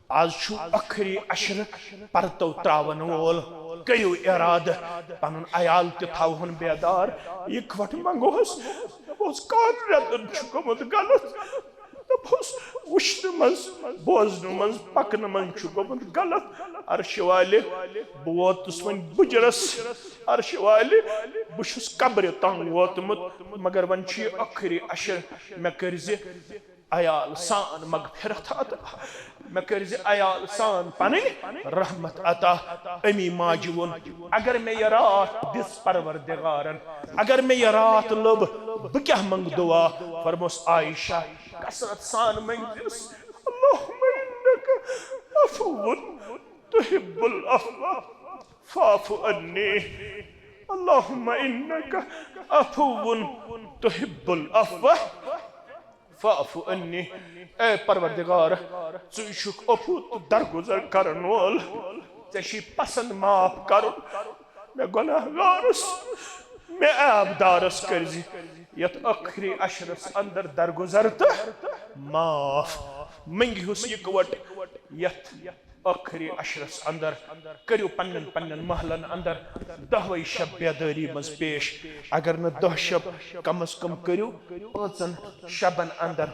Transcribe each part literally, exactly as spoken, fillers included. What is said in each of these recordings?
آز چھُ ٲخری عشرٕ پرتو تراون وول۔ کٔرِو ارادٕ، پنُن عیال تہِ تھاوہون بیدار۔ اِکوٹہٕ منگوس، دوٚپُس، کتھ رٮ۪تن چھُ گوٚمُت غلط؟ دوٚپُس، وٕچھنہٕ منٛز، بوزنہٕ منٛز، پکنہٕ منٛز چھُ گوٚمُت غلط۔ عرشہِ والہِ، بہٕ ووتُس وۄنۍ بُجرس۔ عرشہِ والہِ، بہٕ چھُس قبرِ تام ووتمُت، مگر وۄنۍ چھُ یہِ ٲخری عشر۔ مےٚ کٔرۍ زِ عیال سان مغفرت عطا۔ مےٚ کٔرۍ زِ عیال سان پنٕنۍ رحمت عطا۔ امی ماجہِ ووٚن، اگر مےٚ یہِ راتھ دِژ پروردگارن، اگر مےٚ یہِ راتھ لٔب، بہٕ کیٛاہ منٛگہٕ دُعا؟ فرموس، عائشہ، کثرت سان منٛگزِس، اللہم انک عفو تحب العفو فاعف عنی۔ اللہم انک عفو تحب العفو فاعف عنی۔ اے پروردگار، ژٕے چھُکھ عفو تہٕ درگزر کرن وول، ژےٚ چھُے پسند معاف کرُن۔ مےٚ گۄناہ گارس، مےٚ عیب دارس کٔرۍ زِ یتھ ٲخری عشرس اندر درگزر تہٕ معاف۔ منگہوس اِکوٹہٕ یتھ ٲخری عشرس اندر۔ کٔرِو پننٮ۪ن پننٮ۪ن محلن اندر دۄہوے شب بیدٲری منٛز پیش۔ اگر نہٕ دۄہ شب، کم از کم کٔرِو پانٛژن شبن اندر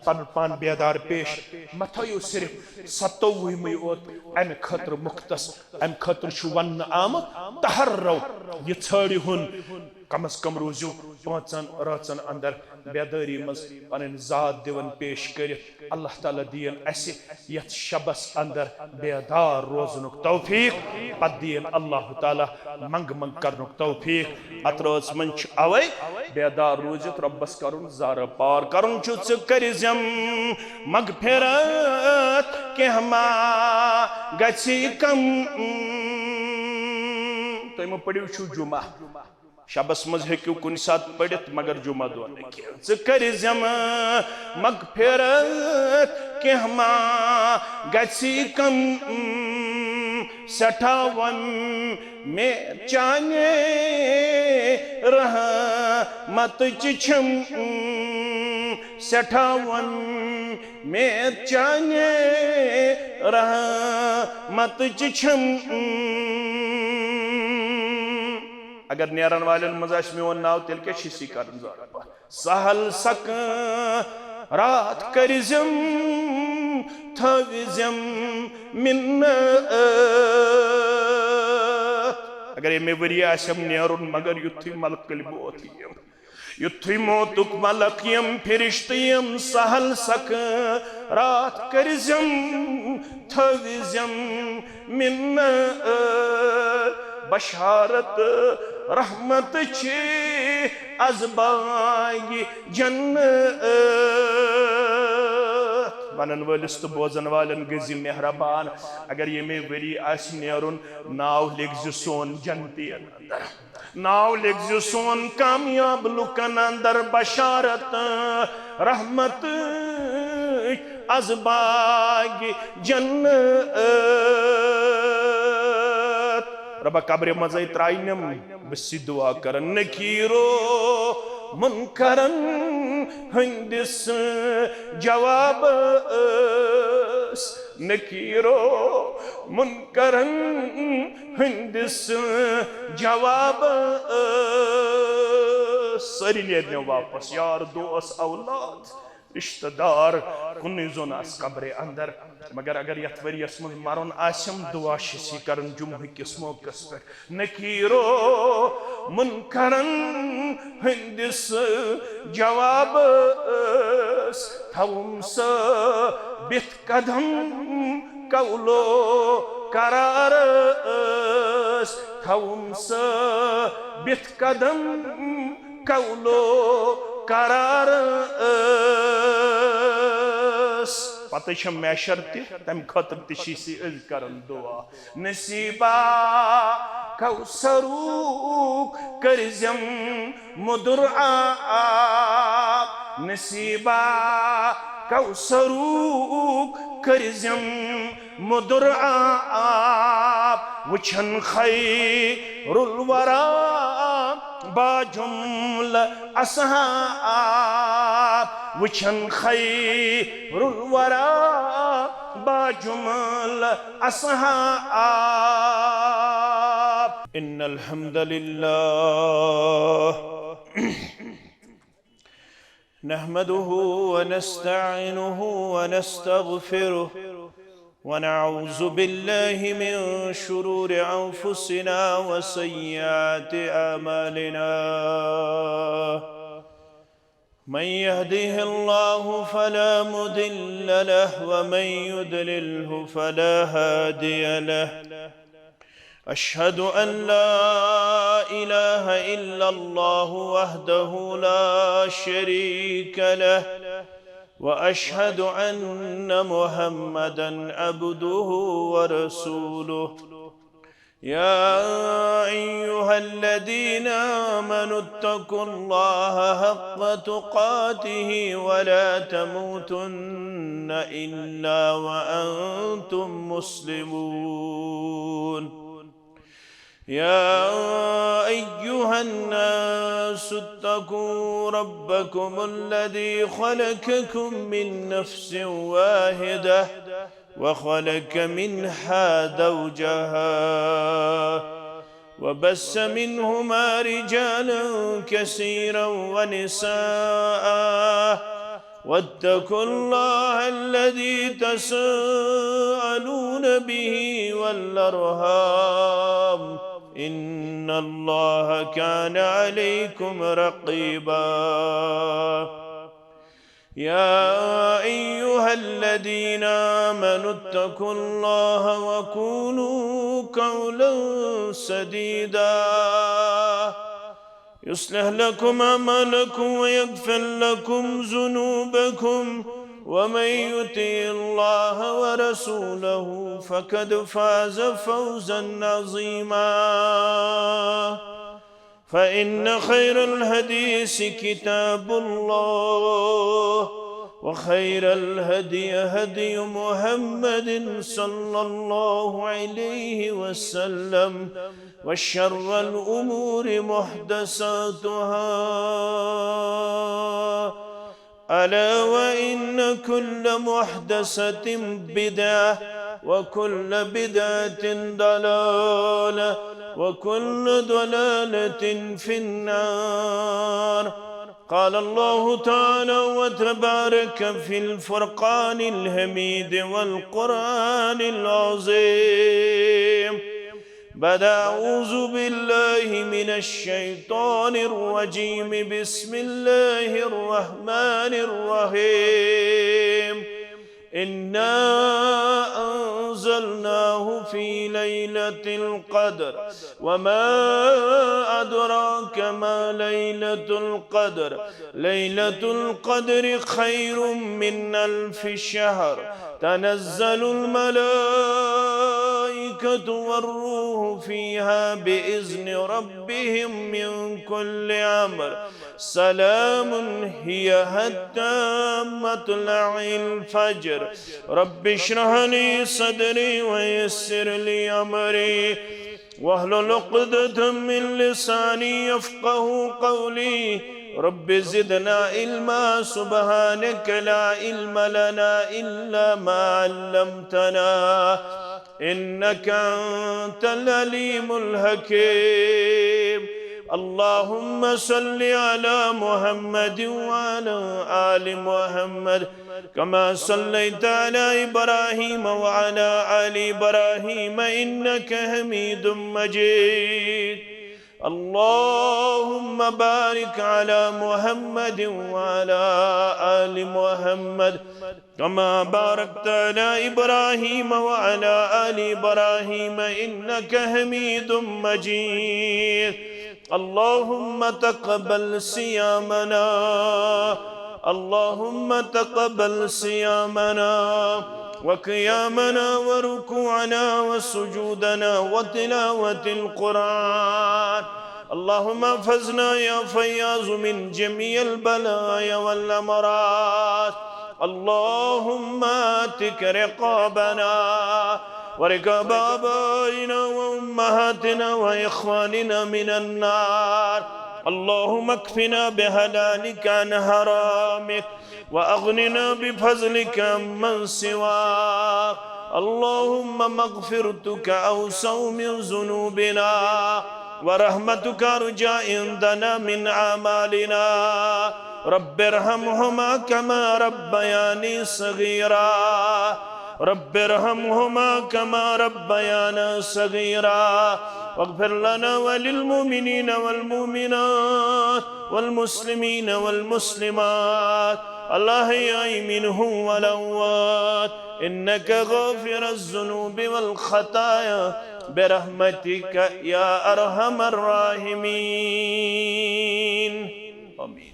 پنُن پان بیدار پیش۔ مہ تھٲیِو صرف ستووُہمٕے اوت امہِ خٲطرٕ مختص۔ امہِ خٲطرٕ چھُ وننہٕ آمُت، تحرو، یہِ ژھٲنٛڈِہُن۔ کم از کم روٗزِو پانٛژن رٲژن اندر بیدٲری منٛز پنٕنۍ ذات دِوان پیش کٔرِتھ۔ اللہ تعالیٰ دِیِن اسہِ یتھ شبس اندر بیدار روزنُک توفیق۔ پتہٕ دِیِن اللہ تعالیٰ منٛگہٕ منٛگہٕ کرنُک توفیق۔ اتھ رٲژ منٛز چھُ اوے بیدار روٗزِتھ رۄبس کرُن زارٕ پار کرُن چھُ، ژٕ کٔرۍ زٮ۪م مغفرت، کینٛہہ ما گژھِ کم۔ تُہۍ مہٕ پٔرِو چھُو جمعہ، شبس منٛز ہیٚکِو کُنہِ ساتہٕ پٔرِتھ، مگر جمعہ دۄہ نہٕ کینٛہہ۔ ژٕ کٔرۍ زٮ۪م مغفرت، کینٛہہ ما گژھِ کم۔ سٮ۪ٹھاہ وۄنۍ مےٚ چانہِ رحمتٕچ چھم، سٮ۪ٹھاہ وۄنۍ مےٚ چانہِ رحمتٕچ چھم۔ اگر نیرن والٮ۪ن منٛز آسہِ میون ناو، تیٚلہِ کیٛاہ چھِ سی کران زارٕ پار؟ سہل سکٲرات کٔرۍ زٮ۪م، تھٲوۍ زٮ۪م منت۔ اگر ییٚمہِ ؤریہِ آسٮ۪م نیرُن، مگر یُتھُے ملکٕلۍ موت یِم، یُتھُے موتُک ملک یِم، فرشتہٕ یِم، سہل سکٲرات کٔرۍ زٮ۪م، تھٲوۍ زٮ۪م منت۔ بشارت رحمت چھِ از باغِ جنت۔ ونن وٲلِس تہٕ بوزن والٮ۪ن گٔژھۍ زِ مہربان، اگر ییٚمے ؤری آسہِ نیرُن، ناو لیکھزِ سون جنتین اندر۔ ناو لیکھزِ سون کامیاب لُکن اندر بشارت رحمت از باغِ جنت۔ رۄبا قبرِ منٛزے ترٛاینم بہٕ سی دعا کران، نکیرو منکرن ہٕنٛدِس جوابس، نکیرو منکرن ہٕنٛدِس جوابس۔ سٲری نیرنو واپس، یار دوس اولاد رشتہٕ دار کُنُے زوٚن آسہِ قبرِ اندر۔ مگر اگر یتھ ؤریس منٛز مرُن آسٮ۪م، دعا چھِ سی کران جمعہ کِس موقعس پٮ۪ٹھ، نکیرو منکرن ہٕنٛدِس جوابس۔ تھاوُم ثٲبت قدم قولو قرارس، تھاوُم ثٲبت قدم قولو قرارس۔ پتہٕ چھِ محشر تہِ، تمہِ خٲطرٕ تہِ چھِ أسۍ أزۍ کران دعا۔ نصیبا کوثروک کٔرزٮ۪م مُدُر آب، نصیبا کوثروک کٔرزٮ۪م مُدُر آب۔ وٕچھن خیر الورا با جملہ اصحاب، وٕچھن خیر الورا باجمال اسحاب۔ إن الحمد لله نحمده ونستعينه ونستغفره، ونعوذ بالله من شرور أنفسنا وسيئات أعمالنا. من يهده الله فلا مضل له، ومن يضلله فلا هادي له. أشهد أن لا إله إلا الله وحده لا شريك له، وأشهد أن محمدا عبده ورسوله. يا أيها الذين آمنوا اتقوا الله حق تقاته ولا تموتن إلا وأنتم مسلمون. يا أيها الناس اتقوا ربكم الذي خلقكم من نفس واحدة وخلق منها زوجها وبث منهما رجالا كثيرا ونساء، واتقوا الله الذي تساءلون به والأرحام، إن الله كان عليكم رقيبا. يا أيها الذين آمنوا اتقوا الله وقولوا قولا سديدا، يصلح لكم أعمالكم ويغفر لكم ذنوبكم، ومن يطع الله ورسوله فقد فاز فوزا عظيما. فإن خير الحديث كتاب الله، وخير الهدي هدي محمد صلى الله عليه وسلم، وشر الأمور محدثاتها، ألا وإن كل محدثة بدعة، وكل بدعة ضلالة، وكل ضلالة في النار. قال الله تعالى وتبارك في الفرقان الحميد والقرآن العظيم بعد أعوذ بالله من الشيطان الرجيم، بسم الله الرحمن الرحيم. إنا أنزلناه في ليلة القدر، وما أدراك ما ليلة القدر، ليلة القدر خير من ألف شهر، تنزل الملائكة والروح فيها بإذن ربهم من كل أمر، سلام هي حتى مطلع الفجر. رب اشرح لي صدري ويسر لي أمري واحلل عقدة من لساني يفقه قولي. رب زدنا علما، سبحانك لا علم لنا إلا ما علمتنا، إنك أنت العليم الحكيم. اللهم صل على محمد وعلى آل محمد كما صليت على إبراهيم وعلى آل إبراهيم إنك حميد مجيد. اللهم بارك على محمد وعلى آل محمد كما باركت على إبراهيم وعلى آل إبراهيم إنك حميد مجيد. اللهم تقبل صيامنا، اللهم تقبل صيامنا وقيامنا وركوعنا وسجودنا وتلاوة القرآن. اللهم احفظنا يا فياض من جميع البلايا والأمراض. اللهم اعتق رقابنا ورقاب آبائنا وأمهاتنا وإخواننا من النار. اللهم اكفنا بحلالك عن حرامك، وأغننا بفضلك عمن سواك. اللهم مغفرتك أوسع من ذنوبنا، ورحمتك أرجى عندنا من أعمالنا. رب ارحمهما كما ربياني صغيرا. رب ارحمهما كما ربيانا صغيرا. واغفر لنا وللمؤمنين والمؤمنات والمسلمين والمسلمات الأحياء منهم والأموات، إنك غافر الذنوب والخطايا برحمتك يا أرحم الراحمين. آمين.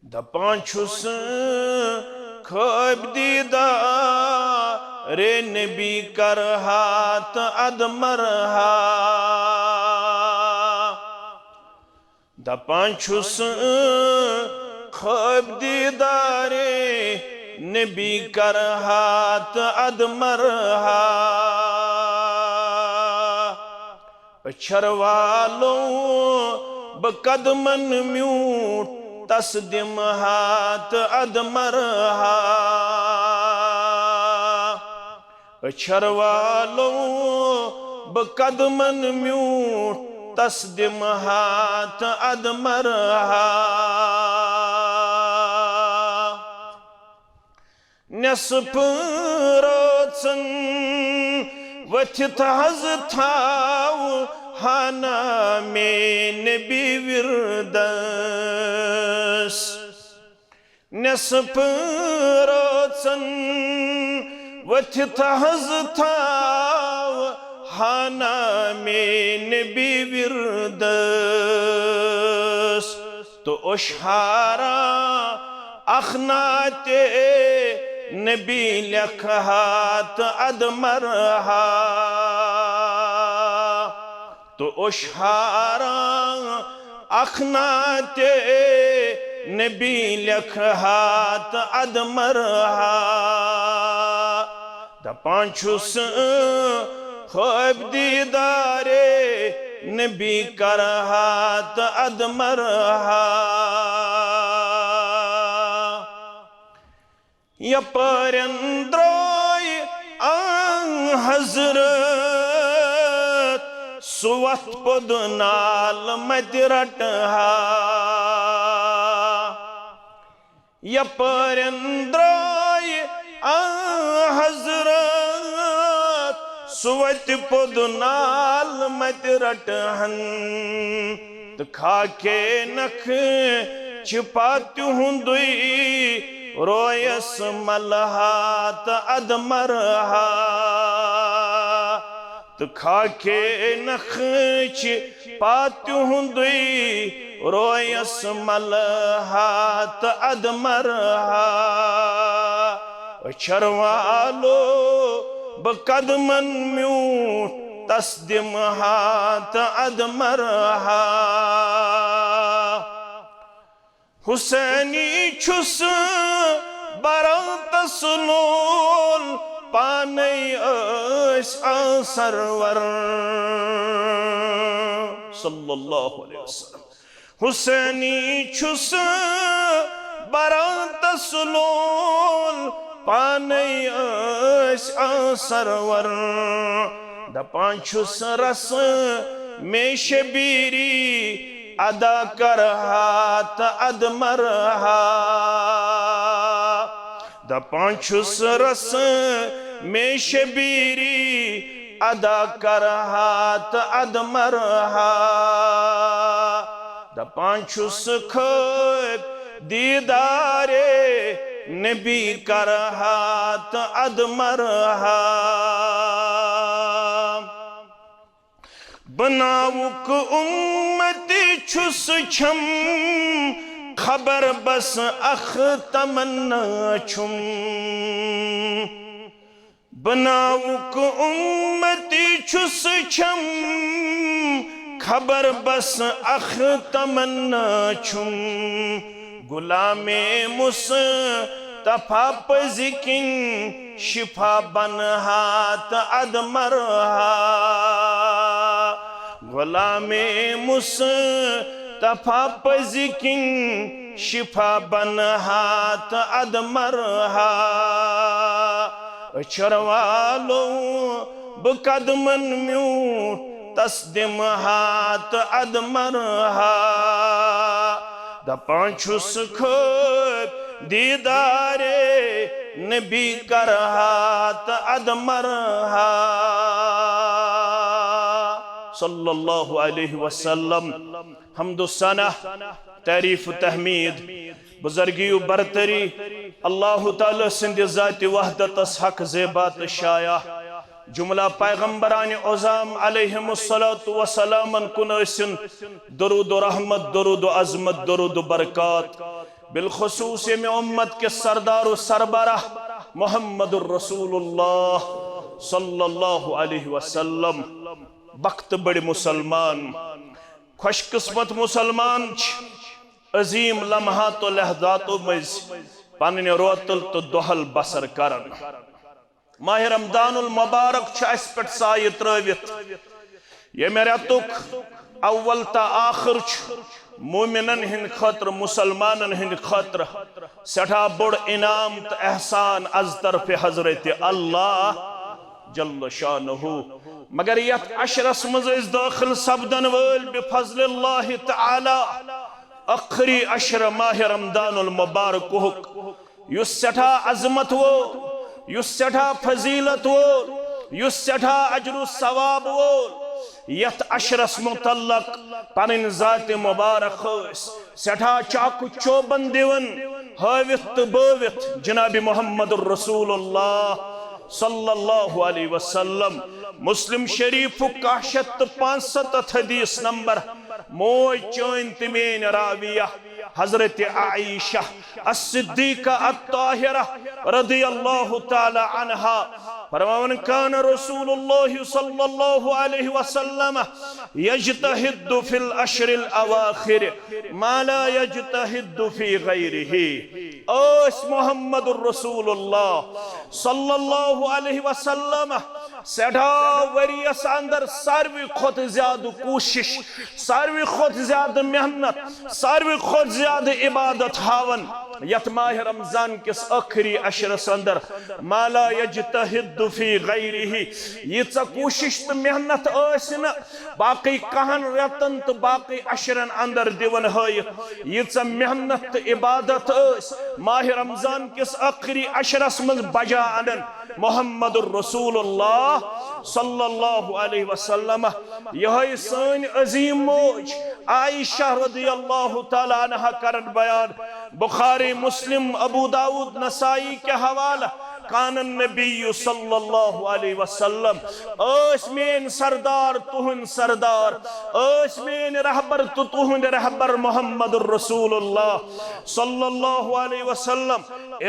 دپان چھُس خواب دیدار نبی کرہا تہٕ ادمرہا۔ دپان چھُس خواب دیدار نبی کرہا تہٕ ادمرہا۔ أچھر والو بہٕ قدمن میوٗٹھ، تس دِمہٕ ہا تہٕ ادمرہا۔ أچھر والو بہٕ قدمن میوٗٹھ، تس دِمہٕ ہا تہٕ ادمرہا۔ نصف رٲژن ؤتھِتھ حض تھاو ہانا مے نبی وردس۔ نصف رٲژن ؤتھِتھ حض تھاو ہانا مے نبی وردس۔ تہٕ اوٚش ہاران اکھ نعتِ نبی لیکھٕ ہا تہٕ ادمرہا۔ تہٕ اوٚش ہاران اکھ نعتِ نبی لیکھٕ ہا تہٕ ادمرہا۔ دپان چھُس خواب دیدار نبی کرہا تہٕ ادمرہا۔ یپٲرٮ۪ن درٛاے آن حضرت سُہ وَتھ پوٚد نال مَتہِ رَٹہٕ ہا۔ یپٲرٮ۪ن درٛاے آن حضرت سُہ وَتہِ پوٚد نال مَتہِ رَٹہٕ ہن۔ تہٕ خاکے نکھٕ چھِ پا تِہُنٛدُے رویس ملہا تہٕ ادمرہا۔ تہٕ خاکے نکھٕ چھِ پا تِہُنٛدُے رویس ملہا تہٕ ادمرہا۔ أچھر والو بہٕ قدمن میوٗٹھ تس دِمہٕ ہا تہٕ ادمرہا۔ حسینی چھُس بران تس لول پانے ٲسۍ آن سرور صلی اللہ علیہ وسلم۔ حسینی چھُس بران تس لول پانے ٲسۍ آن سرور۔ دپان چھُس رس مے شبیری ادا کرہا تہٕ ادمرہا۔ دپان چھُس رس مے شبیری ادا کرہا تہٕ ادمرہا۔ دپان چھُس خواب دیدار نبی کرہا تہٕ ادمرہا۔ بناوُک اُمتی چھُس چھم، خبر بس اکھ تمنا چھُم۔ بناوُک اُمتی چھُس چھم، خبر بس اکھ تمنا چھُم۔ غلامِ مصطفیٰ پٔزۍ کِنۍ شفا بنہا تہٕ ادمرہا۔ غلام مصطفیٰ پزِ کِنۍ شفا بنہا تہٕ ادمرہا۔ أچھر والو بہٕ قدمن میوٗٹھ تس دِمہا تہٕ ادمرہا۔ دپان چھُس خواب دیدارے نبی کرہا تہٕ ادمرہا۔ صلی اللہ علیہ وسلم۔ حمد و ثنا، تعریف و تحمید، بزرگی و برتری، اللہ تعالیٰ سٕنٛدِ ذاتِ وحدتس حق زیبا تہٕ شایع۔ جملہ پیغمبران عظام علیہم الصلوۃ والسلامن کُن ٲسِن درود و رحمت، درود و عظمت، درود و برکات۔ بالخصوص ییٚمہِ امت کِس سردار و سربراہ محمد الرسول اللہ صلی اللہ علیہ وسلم۔ بخت بڑِ مسلمان، خوش قسمت مسلمان چھِ عظیم لمحات و لحظاتو مٔنٛزۍ پنٕنۍ روتل تہٕ دۄہل بسر کران۔ ماہ رمضان المبارک چھُ اسہِ پٮ۪ٹھ سایہِ ترٲوِتھ۔ ییٚمہِ رٮ۪تُک اول تہٕ آخر چھُ مومنن ہٕنٛدِ خٲطرٕ، مسلمانن ہٕنٛدِ خٲطرٕ سٮ۪ٹھاہ بوٚڑ انعام تہٕ احسان از طرفِ حضرت اللہ جل شانہ۔ مگر یتھ عشرس منٛز أسۍ دٲخل سپدن وٲلۍ بفضل اللہ تعالی ٲخری عشرٕ ماہ رمضان المبارکُک، یُس سٮ۪ٹھاہ عظمت وول، یُس سٮ۪ٹھاہ فضیلت وول، یُس سٮ۪ٹھاہ اجر و ثواب وول، یتھ عشرس متعلق پنٕنۍ ذاتِ مبارک ٲسۍ سٮ۪ٹھاہ چاک و چوبن دِوان ہٲوِتھ تہٕ بٲوِتھ جناب محمد الرسول اللہ صلی اللہ علیہ وسلم۔ مسلم شریفُک کاہ شیٚتھ تہٕ پانٛژھ ستتھ حدیث نمبر، موج چٲنۍ تہٕ میٲنۍ راویہ حضرت عائشہ الصدیقہ الطاہرہ رضی اللہ تعالی عنہا فرماوان، کان رسول اللہ صلی اللہ علیہ وسلم یجتہد فی العشر الاواخر ما لا یجتہد فی غیرہ۔ ٲسۍ محمد الرسول اللہ صلی اللہ علیہ وسلم سٮ۪ٹھاہ ؤریس اندر ساروی کھۄتہٕ زیادٕ کوٗشش، ساروی کھۄتہٕ زیادٕ محنت، ساروی کھۄتہٕ زیادٕ عبادت ہاوان یتھ ماہ رمضان کِس ٲخری عشرس اندر ما لا یجتہد فی غیرہ۔ ییٖژاہ کوٗشش تہٕ محنت ٲسۍ نہٕ باقٕے کہن رٮ۪تن تہٕ باقٕے عشرن اندر دِوان ہٲیِتھ، ییٖژاہ محنت تہٕ عبادت ٲسۍ ماہ رمضان کِس ٲخری عشرس منٛز بجا انان محمد الرسول اللہ صلی اللہ علیہ وسلم۔ یہے سٲنۍ عظیم موج عائشہ رضی اللہ تعالی عنہا کرن بیان، بخاری، مسلم، ابو داود، نسائی کے حوالہ، کان النبی صلی اللہ علیہ وسلم، ٲسۍ میٲنۍ سردار، تُہنٛدۍ سردار، ٲسۍ میٲنۍ رہبر تہٕ تُہنٛدۍ رہبر محمد الرسول اللہ صلی اللہ علیہ وسلم۔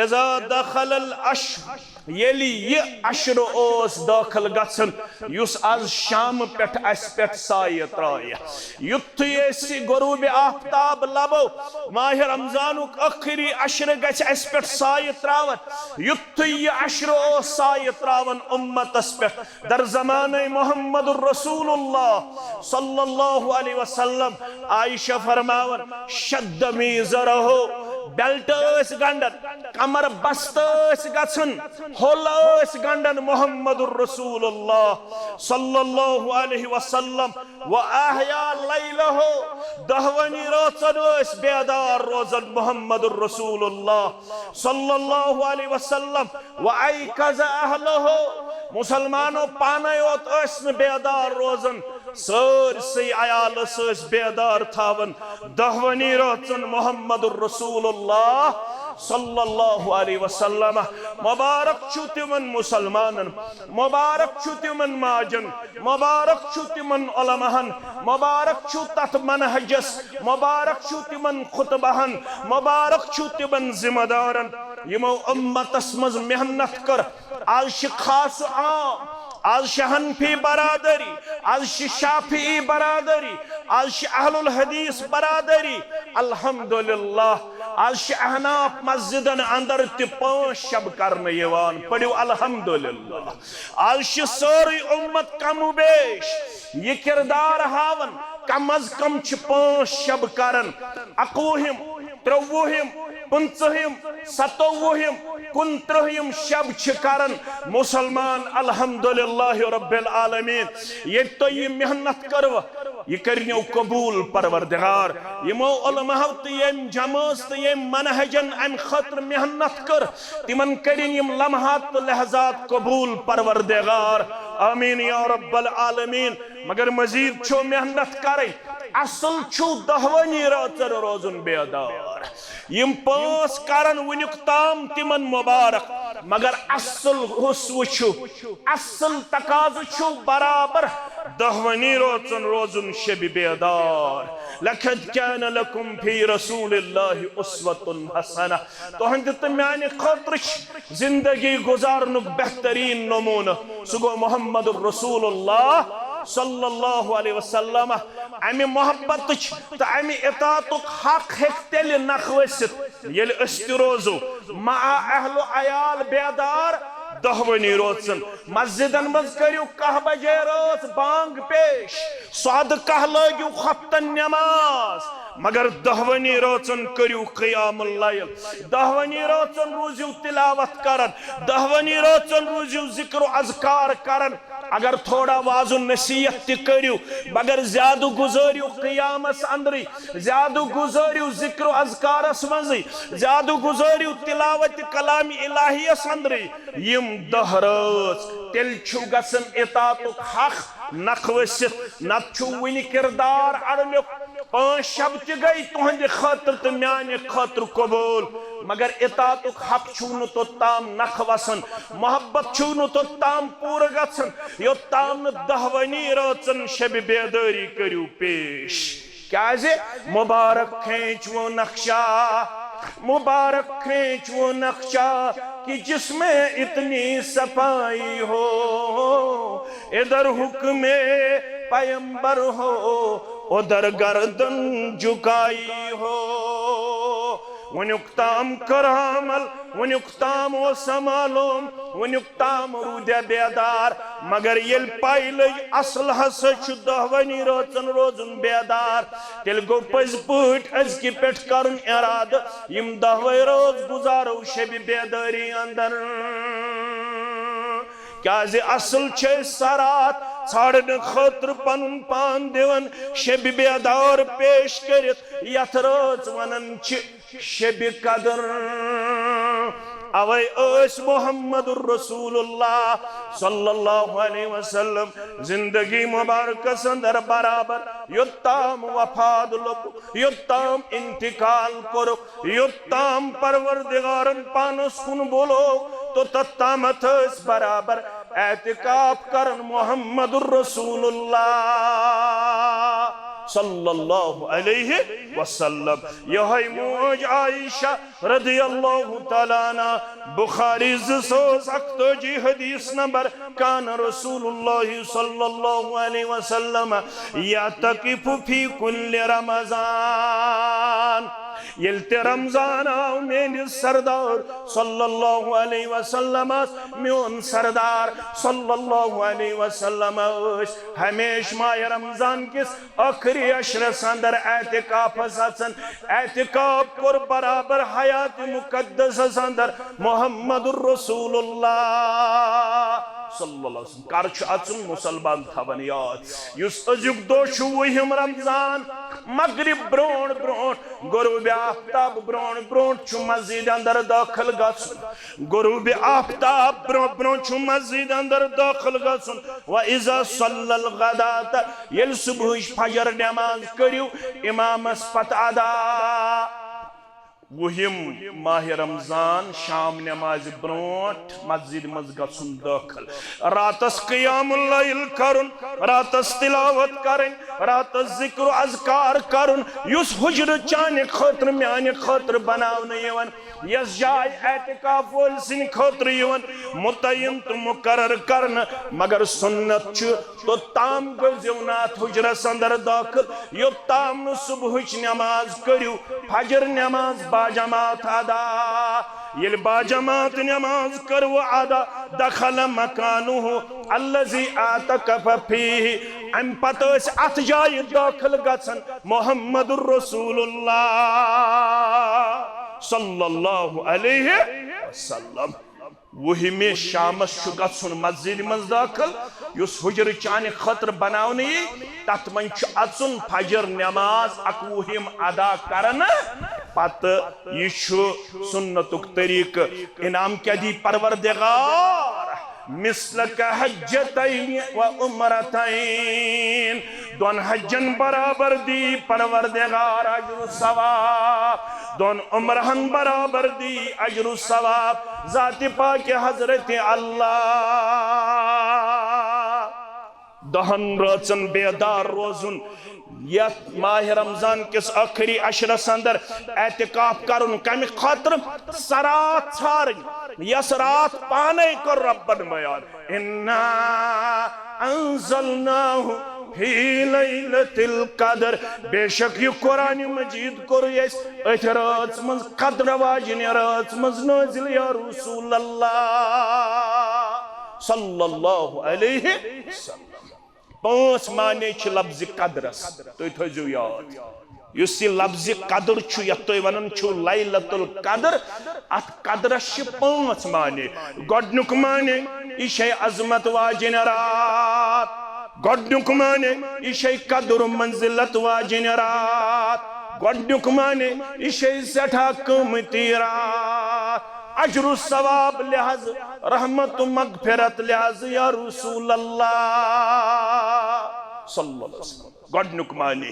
اذا دخل العشر، ییٚلہِ یہِ عشرٕ اوس دٲخل گژھان، یُس از شام پٮ۪ٹھ اسہِ پٮ۪ٹھ سایہِ ترایہِ، یُتھُے أسۍ غروب آفتاب لبو، ماہ رمضانُک ٲخری عشرٕ گژھِ اسہِ پٮ۪ٹھ سایہِ تراوان، یُتھُے یہِ عشرٕ اوس سایہِ تراوان امتس پٮ۪ٹھ، در زمانہ محمد الرسول اللہ صلی اللہ علیہ وسلم، عائشہ فرماوان، شد میزرہ، بیلٹ ٲسۍ گنڈان، کمر بستہٕ ٲسۍ گژھان، ہول ٲسۍ گنڈان محمد الرسول اللہ صلی اللہ علیہ وسلم، و احیا لیلہ، دہوانی رٲژن ٲسۍ بیدار روزان محمد الرسول اللہ صلی اللہ علیہ وسلم، و ایقظ اہلہ، مسلمانو پانے یوت ٲسۍ نہٕ بیدار روزان، سٲرسٕے عیالس ٲسۍ بیدار تھاوان۔ دہوانی رٲژن محمد الرسول اللہ صلی اللہ علیہ وسلم۔ مبارک چھُ تِمن مسلمانن، مبارک چھُ تِمن ماجن، مبارک چھُ تِمن علماہن، مبارک چھُ تتھ منہجس، مبارک چھُ تِمن خطبہن، مبارک چھُ تِمن ذمہ دارن، یِمو امتس منٛز محنت کٔر۔ از چھِ خاص و عام، از چھِ حنفی برادری، از چھِ شافعی برادری، از چھِ اہل الحدیث برادری۔ الحمدللہ، از چھِ احناف مسجدن اندر تہِ پانٛژھ شب کرنہٕ یِوان۔ پٔرِو الحمدللہ۔ از چھِ سٲرٕے امت کم و بیش یہِ کردار ہاوان، کم از کم چھِ پانٛژھ شب کران۔ اَکوُہِم، ترٛۆوُہِم، پٕنٛژٕہِم، ستووُہِم، کُنترٕہِم شب چھِ کران مسلمان۔ الحمدللہ رب العالمین، ییٚتہِ تۄہہِ یہِ محنت کٔروٕ، یہِ کٔرِنو قبول پروردگار۔ یِمو علماہو تہٕ ییٚمۍ جمٲژ تہٕ ییٚمۍ منہجن امہِ خٲطرٕ محنت کٔر، تِمن کٔرِن یِم لمحات تہٕ لحظات قبول پروردگار۔ آمین یا رب العالمین۔ مگر مزید چھو محنت کرٕنۍ۔ اصل چھُو دہوٲنی رٲژن روزُن بیدار۔ یِم پانٛژھ کرن وُنیُک تام تِمن مبارک، مگر اصل حُس وٕچھِو، اصل تقاضہٕ چھُو برابر دہوٲنی رٲژن روزُن شبِ بیدار۔ لقد کان لکم فی رسول اللہ اسوۃ حسنہ۔ تُہنٛدِ تہٕ میانہِ خٲطرٕ چھِ زندگی گزارنُک بہترین نمونہٕ، سُہ گوٚو محمد رسول اللہ صلی اللہ علیہ وسلم۔ امہِ محبتٕچ تہٕ امہِ اطاعتُک حق ہیٚکہِ تیٚلہِ نکھٕ ؤسِتھ، ییٚلہِ أسۍ تہِ روزو مع اہل و عیال بیدار دہوٲنی رٲژن۔ مسجدن منٛز کٔرِو کاہ بجے رٲژ بانگ پیش، سۄدٕ کاہ لٲگِو خۄفتن نماز، مگر دہوٲنی رٲژن کٔرِو قیام اللیل۔ دہوٲنی رٲژن روٗزِو تلاوت کران، دہوٲنی رٲژن روٗزِو ذکر و اذکار کران۔ اگر تھوڑا وعظ و نصیحت تہِ کٔرِو، مگر زیادٕ گُزٲرِو قیامس اندرٕے، زیادٕ گُزٲرِو ذکر و اذکارس منٛزٕے، زیادٕ گُزٲرِو تلاوت کلام الہیس اندرٕے۔ یِم دہ رٲژ تیٚلہِ چھُو گژھان اطاعتُک حق نکھٕ ؤسِتھ، نتہٕ چھُو وُنہِ کردار اڑلیُک۔ پانٛژھ شب تہِ گٔے تُہنٛدِ خٲطرٕ تہٕ میانہِ خٲطرٕ قبول، مگر اطاعتُک حق چھُو نہٕ توٚت تام نکھٕ وسان، محبت چھُو نہٕ توٚت تام پوٗرٕ گژھان، یوٚت تام نہٕ دہوٲنی رٲژن شبِ بیدٲری کٔرِو پیش۔ کیازِ؟ مبارک کھینچ وہ نقشہ، مبارک کھینچ وہ نقشہ کہ جس میں اتنی صفائی ہو، ادھر حکم پیمبر ہو، ادھر گردن جھکائی ہو۔ وُنیُک تام کٔر عمل، وُنیُک تام اوس معلوم، وُنیُک تام روٗدیا بیدار، مگر ییٚلہِ پَے لٔج اصل ہسا چھُ دہوٲنی رٲژن روزُن بیدار، تیٚلہِ گوٚو پٔزۍ پٲٹھۍ أزکہِ پٮ۪ٹھ کرُن ارادٕ، یِم دہوے رٲژ گُزارو شبِ بیدٲری اندر۔ کیازِ اصل چھِ أسۍ سرات ژھانڈنہٕ خٲطرٕ پنُن پان دِوان شبِ بیدار پیش کٔرِتھ، یتھ رٲژ ونان چھِ شبِ قدر۔ اوے ٲسۍ محمد رسول اللہ صلی اللہ علیہ وسلم زندگی مبارکس اندر برابر یوٚت تام وفات لوٚب، یوٚت تام انتقال کوٚرُکھ، یوٚت تام پروردگارن پانس کُن بُلو، توٚتتھ تامتھ ٲسۍ برابر اعتکاف کران محمد رسول اللہ صلی اللہ علیہ وسلم۔ یہے موج عائشہ رضی اللہ تعالیٰ عنہ، بخاری زٕ ساس اکتٲجی حدیث نمبر، کان رسول اللہ صلی اللہ علیہ وسلم یعتکف فی کل رمضان۔ ییٚلہِ تہِ رمضان آو، میٲنِس سردار صلی اللہ علیہ وسلمس، میون سردار صلی اللہ علیہ وسلم ٲسۍ ہمیشہ ماہ رمضان کِس ٲخری عشرس اندر اعتکافس اژان۔ اعتکاف کوٚر برابر حیات مقدسس اندر محمد رسول اللہ صلی اللہ علیہ وسلم۔ کر چھُ اژُن؟ مسلمان تھاوان یاد، یُس أزیُک دۄہ چھُ وُہِم رمضان، مغرب برونٛٹھ برونٛٹھ، غروب آفتاب برونٛٹھ برونٛٹھ چھُ مسجد اندر دٲخل گژھُن۔ غروب آفتاب برونٛہہ برونٛہہ چھُ مسجد اندر دٲخل گژھُن۔ وَإِذَا صَلَّى الْغَدَاةَ، ییٚلہِ صبحٕچ فجر نماز کٔرِو امامس پتہٕ ادا۔ وُہِم ماہ رمضان، شام نمازِ برونٛٹھ مسجد منٛز گژھُن دٲخل، راتس قیام اللیل کرُن، راتس تلاوت کرٕنۍ، راتس ذکر و اذکار کرُن، یُس حجرٕ چانہِ خٲطرٕ، میانہِ خٲطرٕ بناونہٕ یِوان، یۄس جاے اعتکاف وٲلۍ سٕنٛدِ خٲطرٕ یِوان متعین تہٕ مقرر کرنہٕ، مگر سنت چھُ توٚتام گٔژھِو نہٕ اتھ حجرس اندر دٲخل، یوٚتام نہٕ صبحٕچ نماز کٔرِو، فجر نماز باجماعت ادا۔ ییٚلہِ باجماعت نماز کٔروٕ ادا، دخل مکانہ الذی اعتکف فیہ، امہِ پتہٕ ٲسۍ اتھ جایہِ دٲخل گژھان محمد رسول اللہ صلی اللہ علیہ وسلم۔ وُہمہِ شامس چھُ گژھُن مسجدِ منٛز دٲخل، یُس حجرٕ چانہِ خٲطرٕ بناونہٕ یی، تتھ منٛز چھُ اژُن فجر نماز اکوُہِم ادا کرنہٕ پتہٕ۔ یہِ چھُ سنتُک طریقہٕ۔ انعام کیٛاہ دی پروردگار؟ مثل حجتین و عمرتین، دۄن حجن برابر دی پروردگار اجر و ثواب، دۄن عمرہن برابر دی اجر و ثواب۔ ذات پاک حضرت اللہ۔ دہن رٲژن بیدار روزُن، یتھ ماہ رمضان کِس ٲخری عشرس اندر اعتکاف کرُن۔ کمہِ خٲطرٕ؟ سۄ راتھ ژھارٕنۍ، یۄس راتھ پانے کٔر ربن بیان، انا انزلناہ فی لیلۃ القدر۔ بے شک یہِ قرآن مجید کوٚر اَسہِ أتھۍ رٲژ منٛز، قدر واجنہِ رٲژ منٛز نٲزِل، یا رسول اللہ صلی اللہ علیہ وسلم۔ پانٛژھ معنی چھِ لفظِ قدرس، تُہۍ تھٲیزیو یاد۔ یُس یہِ لفظِ قدر چھُ، یتھ تُہۍ ونان چھِو لیلۃ القدر، اتھ قدرس چھِ پانٛژھ معنی۔ گۄڈنیُک معنی، یہِ چھے عظمت واجنۍ راتھ۔ گۄڈنیُک معنی، یہِ چھے قدر و منزلت واجنۍ رات۔ گۄڈنیُک معنی، یہِ چھے سٮ۪ٹھاہ قۭمتی رات۔ اجر و ثواب لحاظ، رحمت و مغفرت لحاظ، یا رسول اللہ صلی اللہ علیہ وسلم۔ گۄڈنیُک معنی،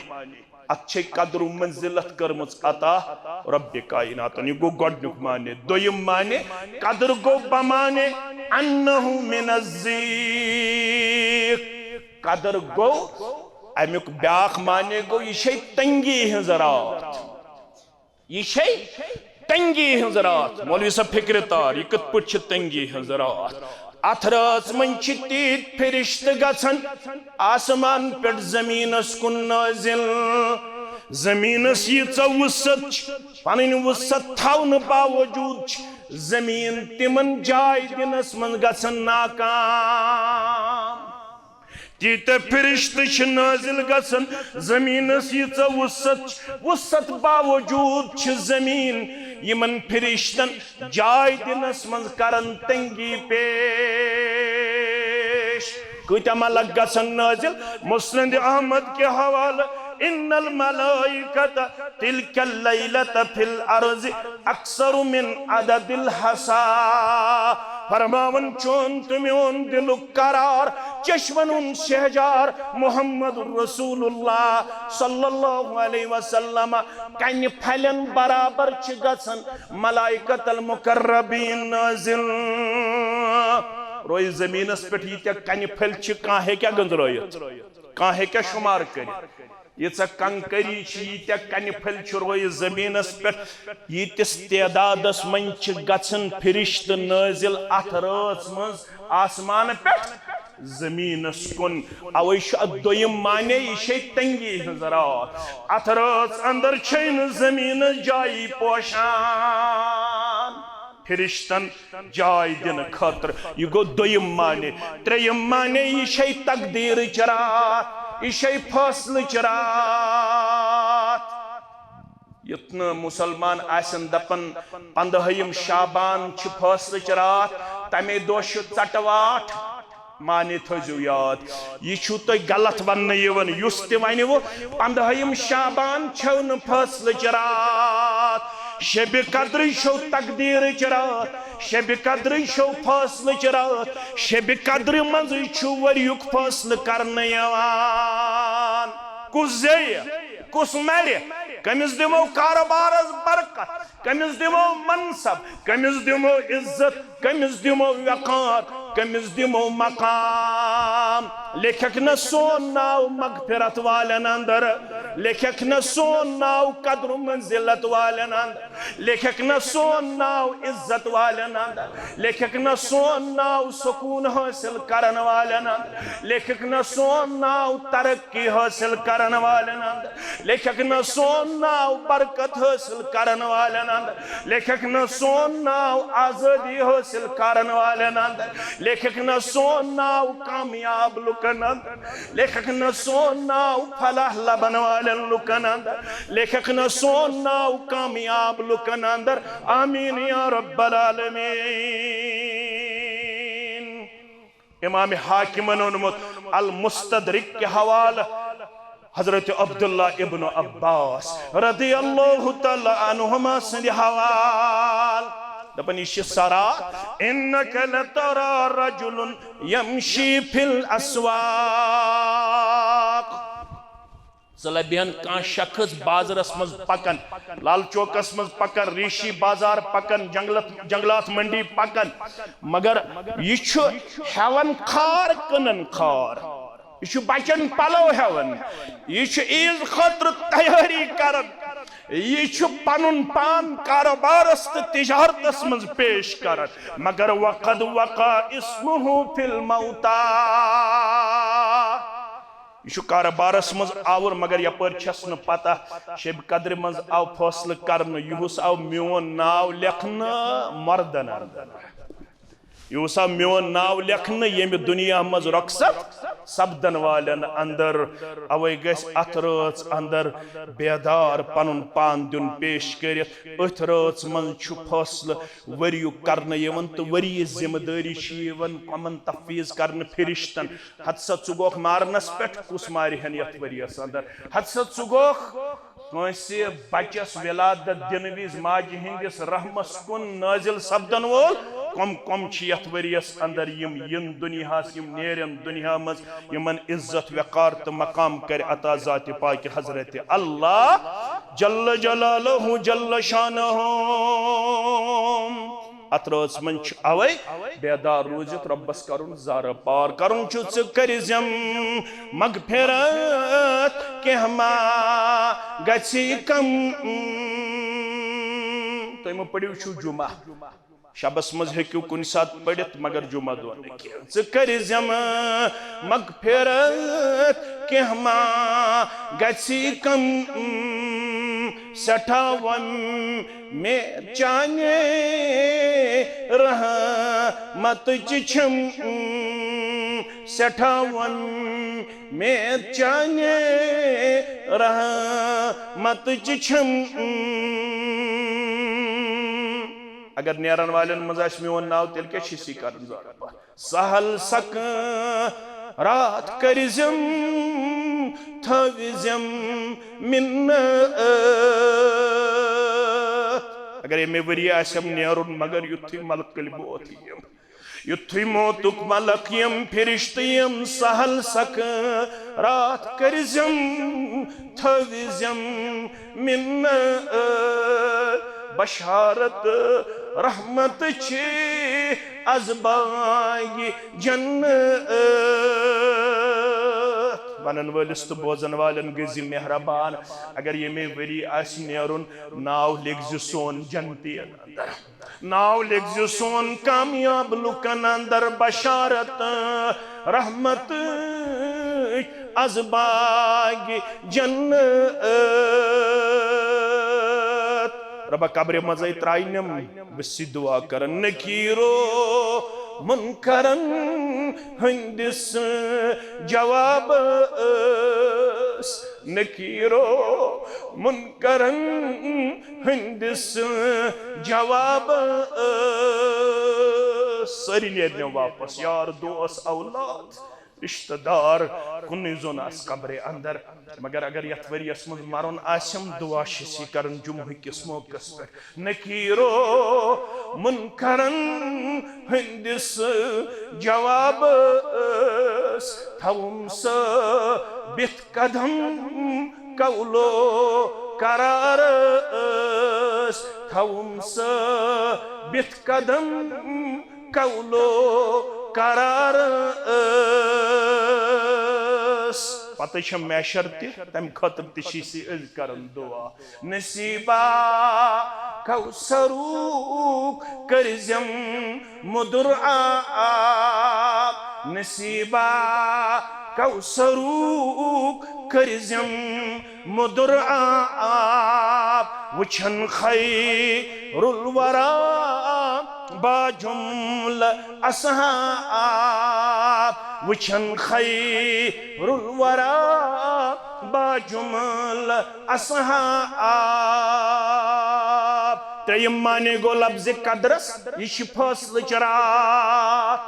اتھ چھے قدر و منزلت کٔرمٕژ عطا رب کائناتن۔ یہِ گوٚو گۄڈنیُک معنی۔ دوٚیِم معنی، قدر گوٚو بمعنی انہ من الضیق۔ قدر گوٚو، امیُک بیاکھ معنی گوٚو، یہِ چھے تنگی ہٕنٛز راتھ۔ یہِ چھے تنگی ہٕنٛز راتھ۔ مولوی صٲب، فکرِ تار، یہِ کِتھ پٲٹھۍ چھِ تنگی ہٕنٛز راتھ؟ اتھ رٲژ منٛز چھِ تیٖتۍ فرشتہٕ گژھان آسمان پٮ۪ٹھ زمینس کُن نٲزِل۔ زمینس ییٖژاہ وُسعت چھِ، پنٕنۍ وُسعت تھاونہٕ باوجود چھِ زمین تِمن جاے دِنس منٛز گژھان ناکام۔ تیٖتیٛاہ فرشتہٕ چھِ نٲزِل گژھان زمینس، ییٖژاہ وُسعت چھِ، وُسعت باوجود چھِ زمین یِمن فرشتن جاے دِنس منٛز کران تنگی پیش۔ کۭتیٛاہ ملک گژھن نٲزِل؟ مسند احمد کہِ حوالہٕ، ان الملائکۃ تلک اللیلۃ فی الارض اکثر من عدد الحصیٰ۔ فرماوان، چون تہٕ میون دلُک قرار، چشمن ہُنٛد شہجار محمد رسول اللہ صلی اللہ علیہ وسلم کنہِ پھلٮ۪ن برابر چھِ گژھان ملائکۃ المقربین نٲزِل۔ روزِ زمینس پٮ۪ٹھ ییٖتیٛاہ کنہِ پھلۍ چھِ، کانٛہہ ہیٚکیٛاہ گٔنزرٲیِتھ؟ کانٛہہ ہیٚکیٛاہ شُمار کٔرِتھ؟ ییٖژاہ کنکری چھِ، ییٖتیٛاہ کنہِ پھلۍ چھِ روزِ زمینس پٮ۪ٹھ، ییٖتِس تعدادس منٛز چھِ گژھان فرشتہٕ نٲزِل اتھ رٲژ منٛز آسمان پٮ۪ٹھ زمینس کُن۔ اوے چھُ اتھ دوٚیِم معنی، یہِ چھے تنگی ہٕنٛز راتھ۔ اتھ رٲژ اندر چھے نہٕ زمینس جایی پوشان فرشتن جاے دِنہٕ خٲطرٕ۔ یہِ گوٚو دوٚیِم معنی۔ ترٛیٚیِم معنی، یہِ چھے تقدیٖرٕچ راتھ، یہِ چھے فٲصلٕچ راتھ۔ یُتھ نہٕ مُسلمان آسن دپان، پندہٲیِم شعبان چھِ فٲصلٕچ راتھ، تمے دۄہ چھُ ژٹہٕ واٹھ۔ معنی تھٲیزیو یاد، یہِ چھُو تۄہہِ غلط وننہٕ یِوان۔ یُس تہِ ونہِ وٕ، پندہٲیِم شعبان چھو نہٕ فٲصلٕچ راتھ، شبِ قدرٕے چھو تقدیٖرٕچ راتھ، شبِ قدرٕے چھو فٲصلٕچ راتھ، شبِ قدرِ منٛزٕے چھُ ؤریُک فٲصلہٕ کرنہٕ یِوان۔ کُس زیٚیہِ، کُس مرِ، کٔمِس دِمو کارٕبارس برکت، کٔمِس دِمو منصب، کٔمِس دِمو عزت، کٔمِس دِمو وقار، کٔمِس دِمو مقام؟ لیکھکھ نہ سون ناو مغفرت والٮ۪ن اندر، لیکھکھ نہ سون ناو قدر و منزلت والٮ۪ن اندر، لیکھکھ نہ سون ناو عزت والٮ۪ن اندر، لیکھکھ نہ سون ناو سکون حٲصِل کرن والٮ۪ن اندر، لیکھکھ نہ سون ناو ترقی حٲصِل کرن والٮ۪ن اندر، لیکھکھ نہ سون ناو برکت حٲصِل کرن والٮ۪ن اندر، لیکھکھ نہ سون ناو آزٲدی حٲصِل کرن والٮ۪ن اندر، لیکھکھ نہ سون ناو کامیاب لُکن اندر، لیکھکھ نہ سون ناو فلاح لبن والٮ۪ن لُکن اندر، لیکھکھ نہ سون ناو کامیاب لُکن اندر۔ آمین یا رب العالمین۔ امام حاکمن اونمت المستدرک کے حوالہ حضرت عبداللہ ابن عباس رضی اللہ تعالی عنہما سند حوال۔ دپان، یہ چھ سرا، انک لترا رجل یمشی فی الاسواق۔ ژٕ لبِہن کانٛہہ شخص بازرس منٛز پکان، لال چوکس منٛز پکان، ریشی بازار پکان، جنگلت، جنگلات منڈی پکان، مگر یہ چھُ ہیوان خار، کٕنان خار۔ یہ چھُ بچن پلو ہیوان، یہ چھُ عیز خٲطرٕ تیٲری کران، یہ چھُ پنُن پان کاروبارس تہٕ تجارتس منٛز پیش کران، مگر وقد وقع اسمہ فی الموتى۔ یہ چھُ کارٕبارس منٛز آوُر، مگر یپٲرۍ چھس نہٕ پتہ۔ شب قدرِ منٛز آو فٲصلہٕ کرنہٕ، یُہُس آو میون ناو لیکھنہٕ مردن اندر۔ یُہُس آو میون ناو لیکھنہٕ ییٚمہِ دُنیا منٛز رۄخصت سپدن والٮ۪ن اندر۔ اوے گژھِ اتھ رٲژ اندر بیدار پنُن پان دیُن پیش کٔرِتھ۔ أتھۍ رٲژ منٛز چھُ فٲصلہٕ ؤریُک کرنہٕ یِوان تہٕ ؤریِچ ذمہٕ دٲری چھِ یِوان کۄمن تفویض کرنہٕ؟ فرشتن۔ ہتہٕ سا ژٕ گوکھ مارنس پٮ۪ٹھ، کُس مارِ ہن یتھ ؤریس اندر؟ ہتہٕ سا ژٕ گوکھ کٲنٛسہِ بچس ولادت دِنہٕ وِزِ ماجہِ ہٕنٛدِس رحمس کُن نٲزِل سپدن وول؟ کۄم کۄم چھِ یتھ ؤریس اندر یِم یِن دُنیاہس، یِم نیرن دُنیا منٛز، یِمن عزت وقار تہٕ مقام کرِ عطا ذاتِ پاکِ حضرت اللہ جل جلالہ جل شانہ؟ اتھ رٲژ منٛز چھُ اوے بیدار روٗزِتھ رۄبس کرُن زارٕ پار کرُن چھُ، ژٕ کٔرۍ زٮ۪م مغفرت، کینٛہہ ما گژھی کم۔ تُہۍ مہٕ پٔرِو چھُو جمعہ، شبس منٛز ہیٚکِو کُنہِ ساتہٕ پٔرِتھ، مگر جمعہ دۄہ نہٕ کینٛہہ۔ ژٕ کٔرۍ زٮ۪م مغفرت، کینٛہہ ما گژھی کم۔ سٮ۪ٹھاہ وۄمید چانہِ رحمتٕچ چھم، سٮ۪ٹھاہ وۄمید چانہِ رحمتٕچ چھم۔ اگر نیرن والٮ۪ن منٛز آسہِ میون ناو، تیٚلہِ کیٛاہ چھِ أسۍ یہِ کران زارٕ پار؟ سہل سکرات کٔرۍ زٮ۪م، تھٲوۍ زٮ۪م منت۔ اگر ییٚمہِ ؤریہِ آسٮ۪م نیرُن، مگر یُتھُے ملکٕلۍ موت یِم، یُتھُے موتُک ملک یِم، فرشتہٕ یِم، سہل سکرات کٔرۍ زٮ۪م، تھٲوۍ زٮ۪م منت۔ بشارت رحمت چھ از باغِ جنت۔ ونن وٲلِس تہٕ بوزن والٮ۪ن گٔژھۍ زِ مہربان، اگر ییٚمے ؤری آسہِ نیرُن، ناو لیکھزِ سون جنتین اندر، ناو لیکھزِ سون کامیاب لُکن اندر۔ بشارت رحمت از باغِ جنت۔ رۄبا، قبرِ منٛزے ترٛاینم، بہٕ چھُس دعا کران، نکیرو منکرن ہٕنٛدِس جوابس، نکیرو منکرن ہٕنٛدِس جوابس۔ سٲری نیرنو واپس، یار دوس اولاد رشتہٕ دار کُنُے زوٚن آسہِ قبرِ اندر۔ مگر اگر یتھ ؤریس منٛز مرُن آسٮ۪م، دعا چھِ أسۍ یہِ کران جمعہ کِس موقعس پٮ۪ٹھ، نکیرو منکرن ہٕنٛدِس جوابس تھاوُم ثٲبت قدم قولو قرارس، تھاوُم ثٲبت قدم قولو قرار ٲس۔ پتہٕ چھِ محشر تہِ، تَمہِ خٲطرٕ تہِ چھِ أسۍ أزۍ کران دعا۔ نصیبا کوثرُک کٔرزٮ۪م مُدُر آب، نصیبا کوثرُک کٔرزٮ۪م مُدُر آب۔ وٕچھن خیر الورا با جملہ اصحاب، وٕچھن خیر الورا با جملہ اصحاب۔ ترٛیٚیِم معنی گوٚو لفظِ قدرس، یہِ چھِ فٲصلٕچ راتھ۔